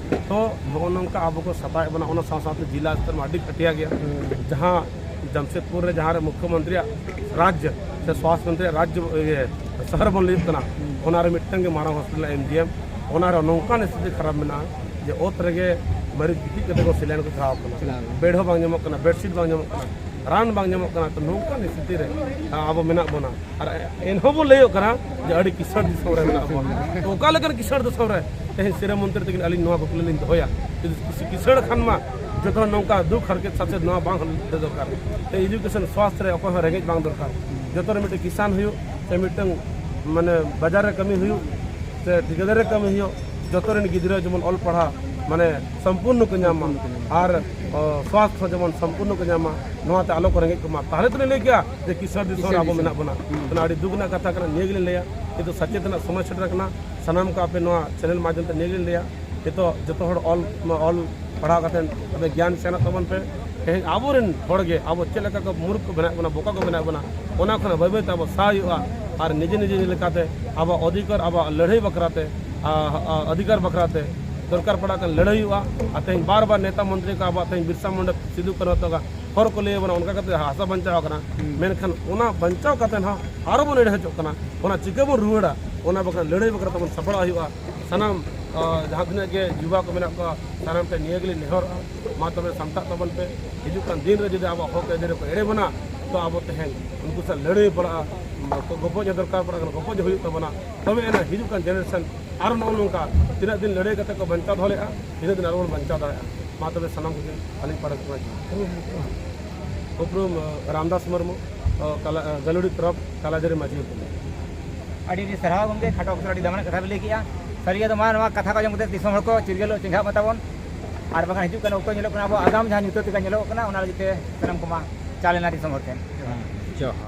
ᱛᱚ ᱱᱚᱜᱼᱚ ᱱᱚᱝᱠᱟ ᱟᱵᱚ ᱠᱚ ᱥᱟᱯᱷᱟᱭᱮᱫ ᱵᱚᱱᱟ, ᱚᱱᱟ ᱥᱟᱶ ᱥᱟᱶᱛᱮ ᱡᱮᱞᱟ ᱥᱛᱚᱨ ᱢᱟ ᱟᱹᱰᱤ ᱜᱷᱟᱹᱴᱤᱭᱟ ᱜᱮᱭᱟ᱾ ᱦᱩᱸ᱾ ᱡᱟᱦᱟᱸ ᱡᱟᱢᱥᱮᱫᱽᱯᱩᱨ ᱨᱮ ᱡᱟᱦᱟᱸ ᱨᱮ ᱢᱩᱠᱷᱭᱚᱢᱚᱱᱛᱨᱤᱭᱟᱜ ᱨᱟᱡᱽ ᱥᱮ ᱥᱣᱟᱥᱛᱷ ᱢᱚᱱᱛᱨᱤᱭᱟᱜ ᱨᱟᱡᱽ, ᱤᱭᱟᱹ, ᱥᱚᱦᱚᱨ ᱵᱚᱱ ᱞᱟᱹᱭᱮᱫ ᱠᱟᱱᱟ, ᱦᱩᱸ᱾ ᱚᱱᱟ ᱨᱮ ᱢᱤᱫᱴᱟᱝ ᱜᱮ ᱢᱟᱨᱟᱝ ᱦᱚᱥᱯᱤᱴᱟᱞ ᱮᱢ ᱡᱤ ᱮᱢ, ᱚᱱᱟ ᱨᱮ ᱱᱚᱝᱠᱟᱱ ᱥᱛᱷᱤᱛᱤ ᱠᱷᱟᱨᱟᱯ ᱢᱮᱱᱟᱜᱼᱟ ᱡᱮ ᱚᱛ ᱨᱮᱜᱮ ᱢᱟᱹᱨᱤᱪ ᱜᱤᱛᱤᱡ ᱠᱟᱛᱮ ᱠᱚ ᱥᱮᱞᱟᱭᱤᱱ ᱠᱚ ᱪᱟᱞᱟᱣ ᱠᱟᱱᱟ᱾ ᱵᱮᱰ ᱦᱚᱸ ᱵᱟᱝ ᱧᱟᱢᱚᱜ ᱠᱟᱱᱟ, ᱵᱮᱰᱥᱤᱴ ᱵᱟᱝ ᱧᱟᱢᱚᱜ ᱠᱟᱱᱟ, ᱨᱟᱱ ᱵᱟᱝ ᱧᱟᱢᱚᱜ ᱠᱟᱱᱟ᱾ ᱛᱚ ᱱᱚᱝᱠᱟᱱ ᱥᱛᱷᱤᱛᱤ ᱨᱮ ᱟᱵᱚ ᱢᱮᱱᱟᱜ ᱵᱚᱱᱟ᱾ ᱟᱨ ᱮᱱᱦᱚᱸ ᱵᱚᱱ ᱞᱟᱹᱭᱚᱜ ᱠᱟᱱᱟ ᱡᱮ ᱟᱹᱰᱤ ᱠᱤᱥᱟᱹᱬ ᱫᱤᱥᱚᱢ ᱨᱮ ᱢᱮᱱᱟᱜ ᱵᱚᱱᱟ᱾ ᱛᱚ ᱚᱠᱟ ᱞᱮᱠᱟᱱ ᱠᱤᱥᱟᱹᱬ ᱫᱤᱥᱚᱢ ᱨᱮ? ᱛᱮᱦᱮᱧ ᱥᱤᱨᱟᱹ ᱢᱚᱱᱛᱨᱤ ᱛᱟᱹᱠᱤᱱ ᱟᱹᱞᱤᱧ ᱱᱚᱣᱟ ᱠᱩᱠᱞᱤ ᱞᱤᱧ ᱫᱚᱦᱚᱭᱟ, ᱡᱩᱫᱤ ᱠᱤᱥᱟᱹᱬ ᱠᱷᱟᱱ ᱢᱟ ᱡᱚᱛᱚ ᱱᱚᱝᱠᱟ ᱫᱩᱠ ᱦᱟᱨᱠᱮᱛ ᱥᱟᱥᱮᱛ ᱱᱚᱣᱟ ᱵᱟᱝ ᱦᱩᱭ ᱫᱚᱨᱠᱟᱨ᱾ ᱛᱮ ᱮᱰᱩᱠᱮᱥᱚᱱ, ᱥᱣᱟᱥᱛᱷ ᱨᱮ ᱚᱠᱚᱭ ᱦᱚᱸ ᱨᱮᱸᱜᱮᱡ ᱵᱟᱝ ᱫᱚᱨᱠᱟᱨ᱾ ᱡᱚᱛᱚ ᱨᱮ ᱢᱤᱫᱴᱮᱱ ᱠᱤᱥᱟᱱ ᱦᱩᱭᱩᱜ, ᱥᱮ ᱢᱤᱫᱴᱟᱝ ᱢᱟᱱᱮ ᱵᱟᱡᱟᱨ ᱨᱮ ᱠᱟᱹᱢᱤ ᱦᱩᱭᱩᱜ, ᱥᱮ ᱴᱷᱤᱠᱟᱹᱫᱟᱨ ᱨᱮ ᱠᱟᱹᱢᱤ ᱦᱩᱭᱩᱜ, ᱡᱚᱛᱚ ᱨᱮᱱ ᱜᱤᱫᱽᱨᱟᱹ ᱡᱮᱢᱚᱱ ᱚᱞ ᱯᱟᱲᱦᱟᱣ ᱢᱟᱱᱮ ᱥᱚᱢᱯᱩᱨᱱᱚ ᱠᱚ ᱧᱟᱢ ᱢᱟ᱾ ᱟᱨ ᱚ, ᱥᱣᱟᱥᱛᱷ ᱦᱚᱸ ᱡᱮᱢᱚᱱ ᱥᱚᱢᱯᱩᱨᱱᱚ ᱠᱚ ᱧᱟᱢ ᱢᱟ, ᱱᱚᱣᱟᱛᱮ ᱟᱞᱚ ᱠᱚ ᱨᱮᱸᱜᱮᱡ ᱠᱚᱢᱟ᱾ ᱛᱟᱦᱚᱞᱮ ᱛᱚᱞᱮ ᱞᱟᱹᱭ ᱠᱮᱭᱟ ᱡᱮ ᱠᱤᱥᱟᱹᱬ ᱫᱤᱥᱚᱢ ᱨᱮ ᱟᱵᱚ ᱢᱮᱱᱟᱜ ᱵᱚᱱᱟ᱾ ᱚᱱᱟ ᱟᱹᱰᱤ ᱫᱩᱠ ᱨᱮᱱᱟᱜ ᱠᱟᱛᱷᱟ ᱠᱟᱱᱟ, ᱱᱤᱭᱟᱹ ᱜᱮᱞᱤᱧ ᱞᱟᱹᱭᱟ᱾ ᱠᱤᱱᱛᱩ ᱥᱟᱪᱮᱛ ᱨᱮᱱᱟᱜ ᱥᱚᱢᱚᱭ ᱥᱮᱴᱮᱨ ᱟᱠᱟᱱᱟ᱾ ᱥᱟᱱᱟᱢ ᱠᱚ ᱟᱯᱮ ᱱᱚᱣᱟ ᱪᱮᱱᱮᱞ ᱢᱟᱫᱽᱫᱷᱚᱢ ᱛᱮ ᱱᱤᱭᱟᱹ ᱜᱮᱞᱤᱧ ᱞᱟᱹᱭᱟ, ᱱᱤᱛᱚᱜ ᱡᱚᱛᱚ ᱦᱚᱲ ᱚᱞ, ᱚᱞ ᱯᱟᱲᱦᱟᱣ ᱠᱟᱛᱮ ᱟᱯᱮ ᱜᱮᱭᱟᱱ ᱥᱮᱬᱟᱜ ᱛᱟᱵᱚᱱ ᱯᱮ᱾ ᱛᱮᱦᱮᱧ ᱟᱵᱚᱨᱮᱱ ᱦᱚᱲ ᱜᱮ ᱟᱵᱚ ᱪᱮᱫ ᱞᱮᱠᱟ ᱠᱚ ᱢᱩᱨᱩᱠᱷ ᱠᱚ ᱵᱮᱱᱟᱣᱮᱫ ᱵᱚᱱᱟ, ᱵᱚᱠᱟ ᱠᱚ ᱵᱮᱱᱟᱣᱮᱫ ᱵᱚᱱᱟ, ᱚᱱᱟ ᱠᱷᱚᱱᱟᱜ ᱵᱟᱹᱭ ᱵᱟᱹᱭ ᱛᱮ ᱟᱵᱚ ᱥᱟᱦᱟ ᱦᱩᱭᱩᱜᱼᱟ᱾ ᱟᱨ ᱱᱤᱡᱮ ᱱᱤᱡᱮ ᱞᱮᱠᱟᱛᱮ ᱟᱵᱚᱣᱟᱜ ᱚᱫᱷᱤᱠᱟᱨ, ᱟᱵᱚᱣᱟᱜ ᱞᱟᱹᱲᱦᱟᱹᱭ ᱵᱟᱠᱷᱨᱟ ᱛᱮ, ᱟ, ᱟ, ᱚᱫᱷᱤᱠᱟᱨ ᱵᱟᱠᱷᱨᱟ ᱛᱮ ᱫᱚᱨᱠᱟᱨ ᱯᱟᱲᱟᱜ ᱠᱷᱟᱱ ᱞᱟᱹᱲᱦᱟᱹᱭ ᱦᱩᱭᱩᱜᱼᱟ᱾ ᱟᱨ ᱛᱮᱦᱮᱧ ᱵᱟᱨ ᱵᱟᱨ ᱱᱮᱛᱟ ᱢᱚᱱᱛᱨᱤ ᱠᱚ ᱟᱵᱚᱣᱟᱜ ᱛᱮᱦᱮᱧ ᱵᱤᱨᱥᱟ ᱢᱩᱱᱰᱟ, ᱥᱤᱫᱩ ᱠᱟᱹᱱᱦᱩ ᱛᱟᱠᱚ ᱦᱚᱨ ᱠᱚ ᱞᱟᱹᱭ ᱟᱵᱚᱱᱟ, ᱚᱱᱠᱟ ᱠᱟᱛᱮ ᱦᱟᱥᱟ ᱵᱟᱧᱪᱟᱣ ᱟᱠᱟᱱᱟ᱾ ᱢᱮᱱᱠᱷᱟᱱ ᱚᱱᱟ ᱵᱟᱧᱪᱟᱣ ᱠᱟᱛᱮ ᱦᱚᱸ ᱟᱨᱚ ᱵᱚᱱ ᱮᱲᱮ ᱦᱚᱪᱚᱜ ᱠᱟᱱᱟ᱾ ᱚᱱᱟ ᱪᱤᱠᱟᱹ ᱵᱚᱱ ᱨᱩᱣᱟᱹᱲᱟ? ᱚᱱᱟ ᱵᱟᱠᱷᱨᱟ ᱞᱟᱹᱲᱦᱟᱹᱭ ᱵᱟᱠᱷᱨᱟ ᱛᱟᱵᱚᱱ ᱥᱟᱯᱲᱟᱣ ᱦᱩᱭᱩᱜᱼᱟ᱾ ᱥᱟᱱᱟᱢ, ᱟ, ᱡᱟᱦᱟᱸ ᱛᱤᱱᱟᱹᱜ ᱜᱮ ᱡᱩᱵᱟ ᱠᱚ ᱢᱮᱱᱟᱜ ᱠᱚᱣᱟ, ᱥᱟᱱᱟᱢ ᱴᱷᱮᱱ ᱱᱤᱭᱟᱹ ᱜᱮᱞᱤᱧ ᱱᱮᱦᱚᱨᱚᱜᱼᱟ, ᱢᱟ ᱛᱚᱵᱮ ᱥᱟᱢᱴᱟᱜ ᱛᱟᱵᱚᱱ ᱯᱮ᱾ ᱦᱤᱡᱩᱜ ᱠᱟᱱ ᱫᱤᱱ ᱨᱮ ᱡᱩᱫᱤ ᱟᱵᱚᱣᱟᱜ ᱦᱚᱠ ᱟᱹᱭᱫᱟᱹᱨᱤ ᱠᱚ ᱮᱲᱮ ᱵᱚᱱᱟ, ᱛᱚ ᱟᱵᱚ ᱛᱮᱦᱮᱧ ᱩᱱᱠᱩ ᱥᱟᱶ ᱞᱟᱹᱲᱦᱟᱹᱭ ᱯᱟᱲᱟᱜᱼᱟ, ᱜᱚᱯᱚᱡ ᱦᱚᱸ ᱫᱚᱨᱠᱟᱨ ᱯᱟᱲᱟᱜ ᱠᱟᱱᱟ, ᱜᱚᱯᱚᱡ ᱦᱩᱭᱩᱜ ᱛᱟᱵᱚᱱᱟ᱾ ᱛᱚᱵᱮ ᱮᱱᱟ ᱦᱤᱡᱩᱜ ᱠᱟᱱ ᱡᱮᱱᱟᱨᱮᱥᱚᱱ ᱟᱨ ᱱᱚᱜᱼᱚ ᱱᱚᱝᱠᱟ ᱛᱤᱱᱟᱹᱜ ᱫᱤᱱ ᱞᱟᱹᱲᱦᱟᱹᱭ ᱠᱟᱛᱮ ᱠᱚ ᱵᱟᱧᱪᱟᱣ ᱫᱚᱦᱚ ᱞᱮᱫᱼᱟ, ᱤᱱᱟᱹᱜ ᱫᱤᱱ ᱟᱨᱚ ᱵᱚᱱ ᱵᱟᱧᱪᱟᱣ ᱫᱟᱲᱮᱭᱟᱜᱼᱟ᱾ ᱢᱟ ᱛᱚᱵᱮ ᱥᱟᱱᱟᱢ ᱠᱚᱜᱮ ᱟᱹᱞᱤᱧ ᱯᱟᱲᱦᱟᱣ ᱠᱟᱱᱟ᱾ ᱩᱯᱨᱩᱢ, ᱟ, ᱨᱟᱢᱫᱟᱥ ᱢᱩᱨᱢᱩ, ᱟ, ᱠᱟᱞᱟ-, ᱟ, ᱜᱟᱹᱞᱩᱰᱤ ᱛᱚᱨᱚᱯ ᱠᱟᱞᱟᱡᱟᱹᱨᱤ ᱢᱟᱹᱡᱷᱤ ᱩᱯᱨᱩᱢ᱾ ᱟᱹᱰᱤ ᱟᱹᱰᱤ ᱥᱟᱨᱦᱟᱣ ᱜᱚᱢᱠᱮ, ᱠᱷᱟᱴᱚ ᱚᱠᱛᱚ ᱨᱮ ᱟᱹᱰᱤ ᱫᱟᱢᱟᱱᱟᱜ ᱠᱟᱛᱷᱟ ᱵᱤᱱ ᱞᱟᱹᱭ ᱠᱮᱜᱼᱟ᱾ ᱥᱟᱹᱨᱤ ᱜᱮ ᱟᱫᱚ ᱢᱟ ᱱᱚᱣᱟ ᱠᱟᱛᱷᱟ ᱠᱚ ᱟᱸᱡᱚᱢ ᱠᱟᱛᱮ ᱫᱤᱥᱚᱢ ᱦᱚᱲ ᱠᱚ ᱪᱤᱨᱜᱟᱹᱞᱚᱜ ᱪᱮᱸᱜᱷᱟᱜ ᱢᱟ ᱛᱟᱵᱚᱱ᱾ ᱟᱨ ᱵᱟᱠᱷᱟᱱ ᱦᱤᱡᱩᱜ ᱠᱟᱱ ᱚᱠᱛᱚ ᱧᱮᱞᱚᱜ ᱠᱟᱱᱟ ᱟᱵᱚ ᱟᱜᱟᱢ ᱡᱟᱦᱟᱸ ᱧᱩᱛᱟᱹᱛ ᱞᱮᱠᱟ ᱧᱮᱞᱚᱜ ᱠᱟᱱᱟ, ᱚᱱᱟ ᱞᱟᱹᱜᱤᱫ ᱛᱮ ᱥᱟᱱᱟᱢ ᱠᱚᱢᱟ ᱪᱟᱞ ᱮᱱᱟ ᱫᱤᱥᱚᱢ ᱦᱚᱲ ᱴᱷᱮᱱ᱾ ᱡᱚᱦᱟᱨ᱾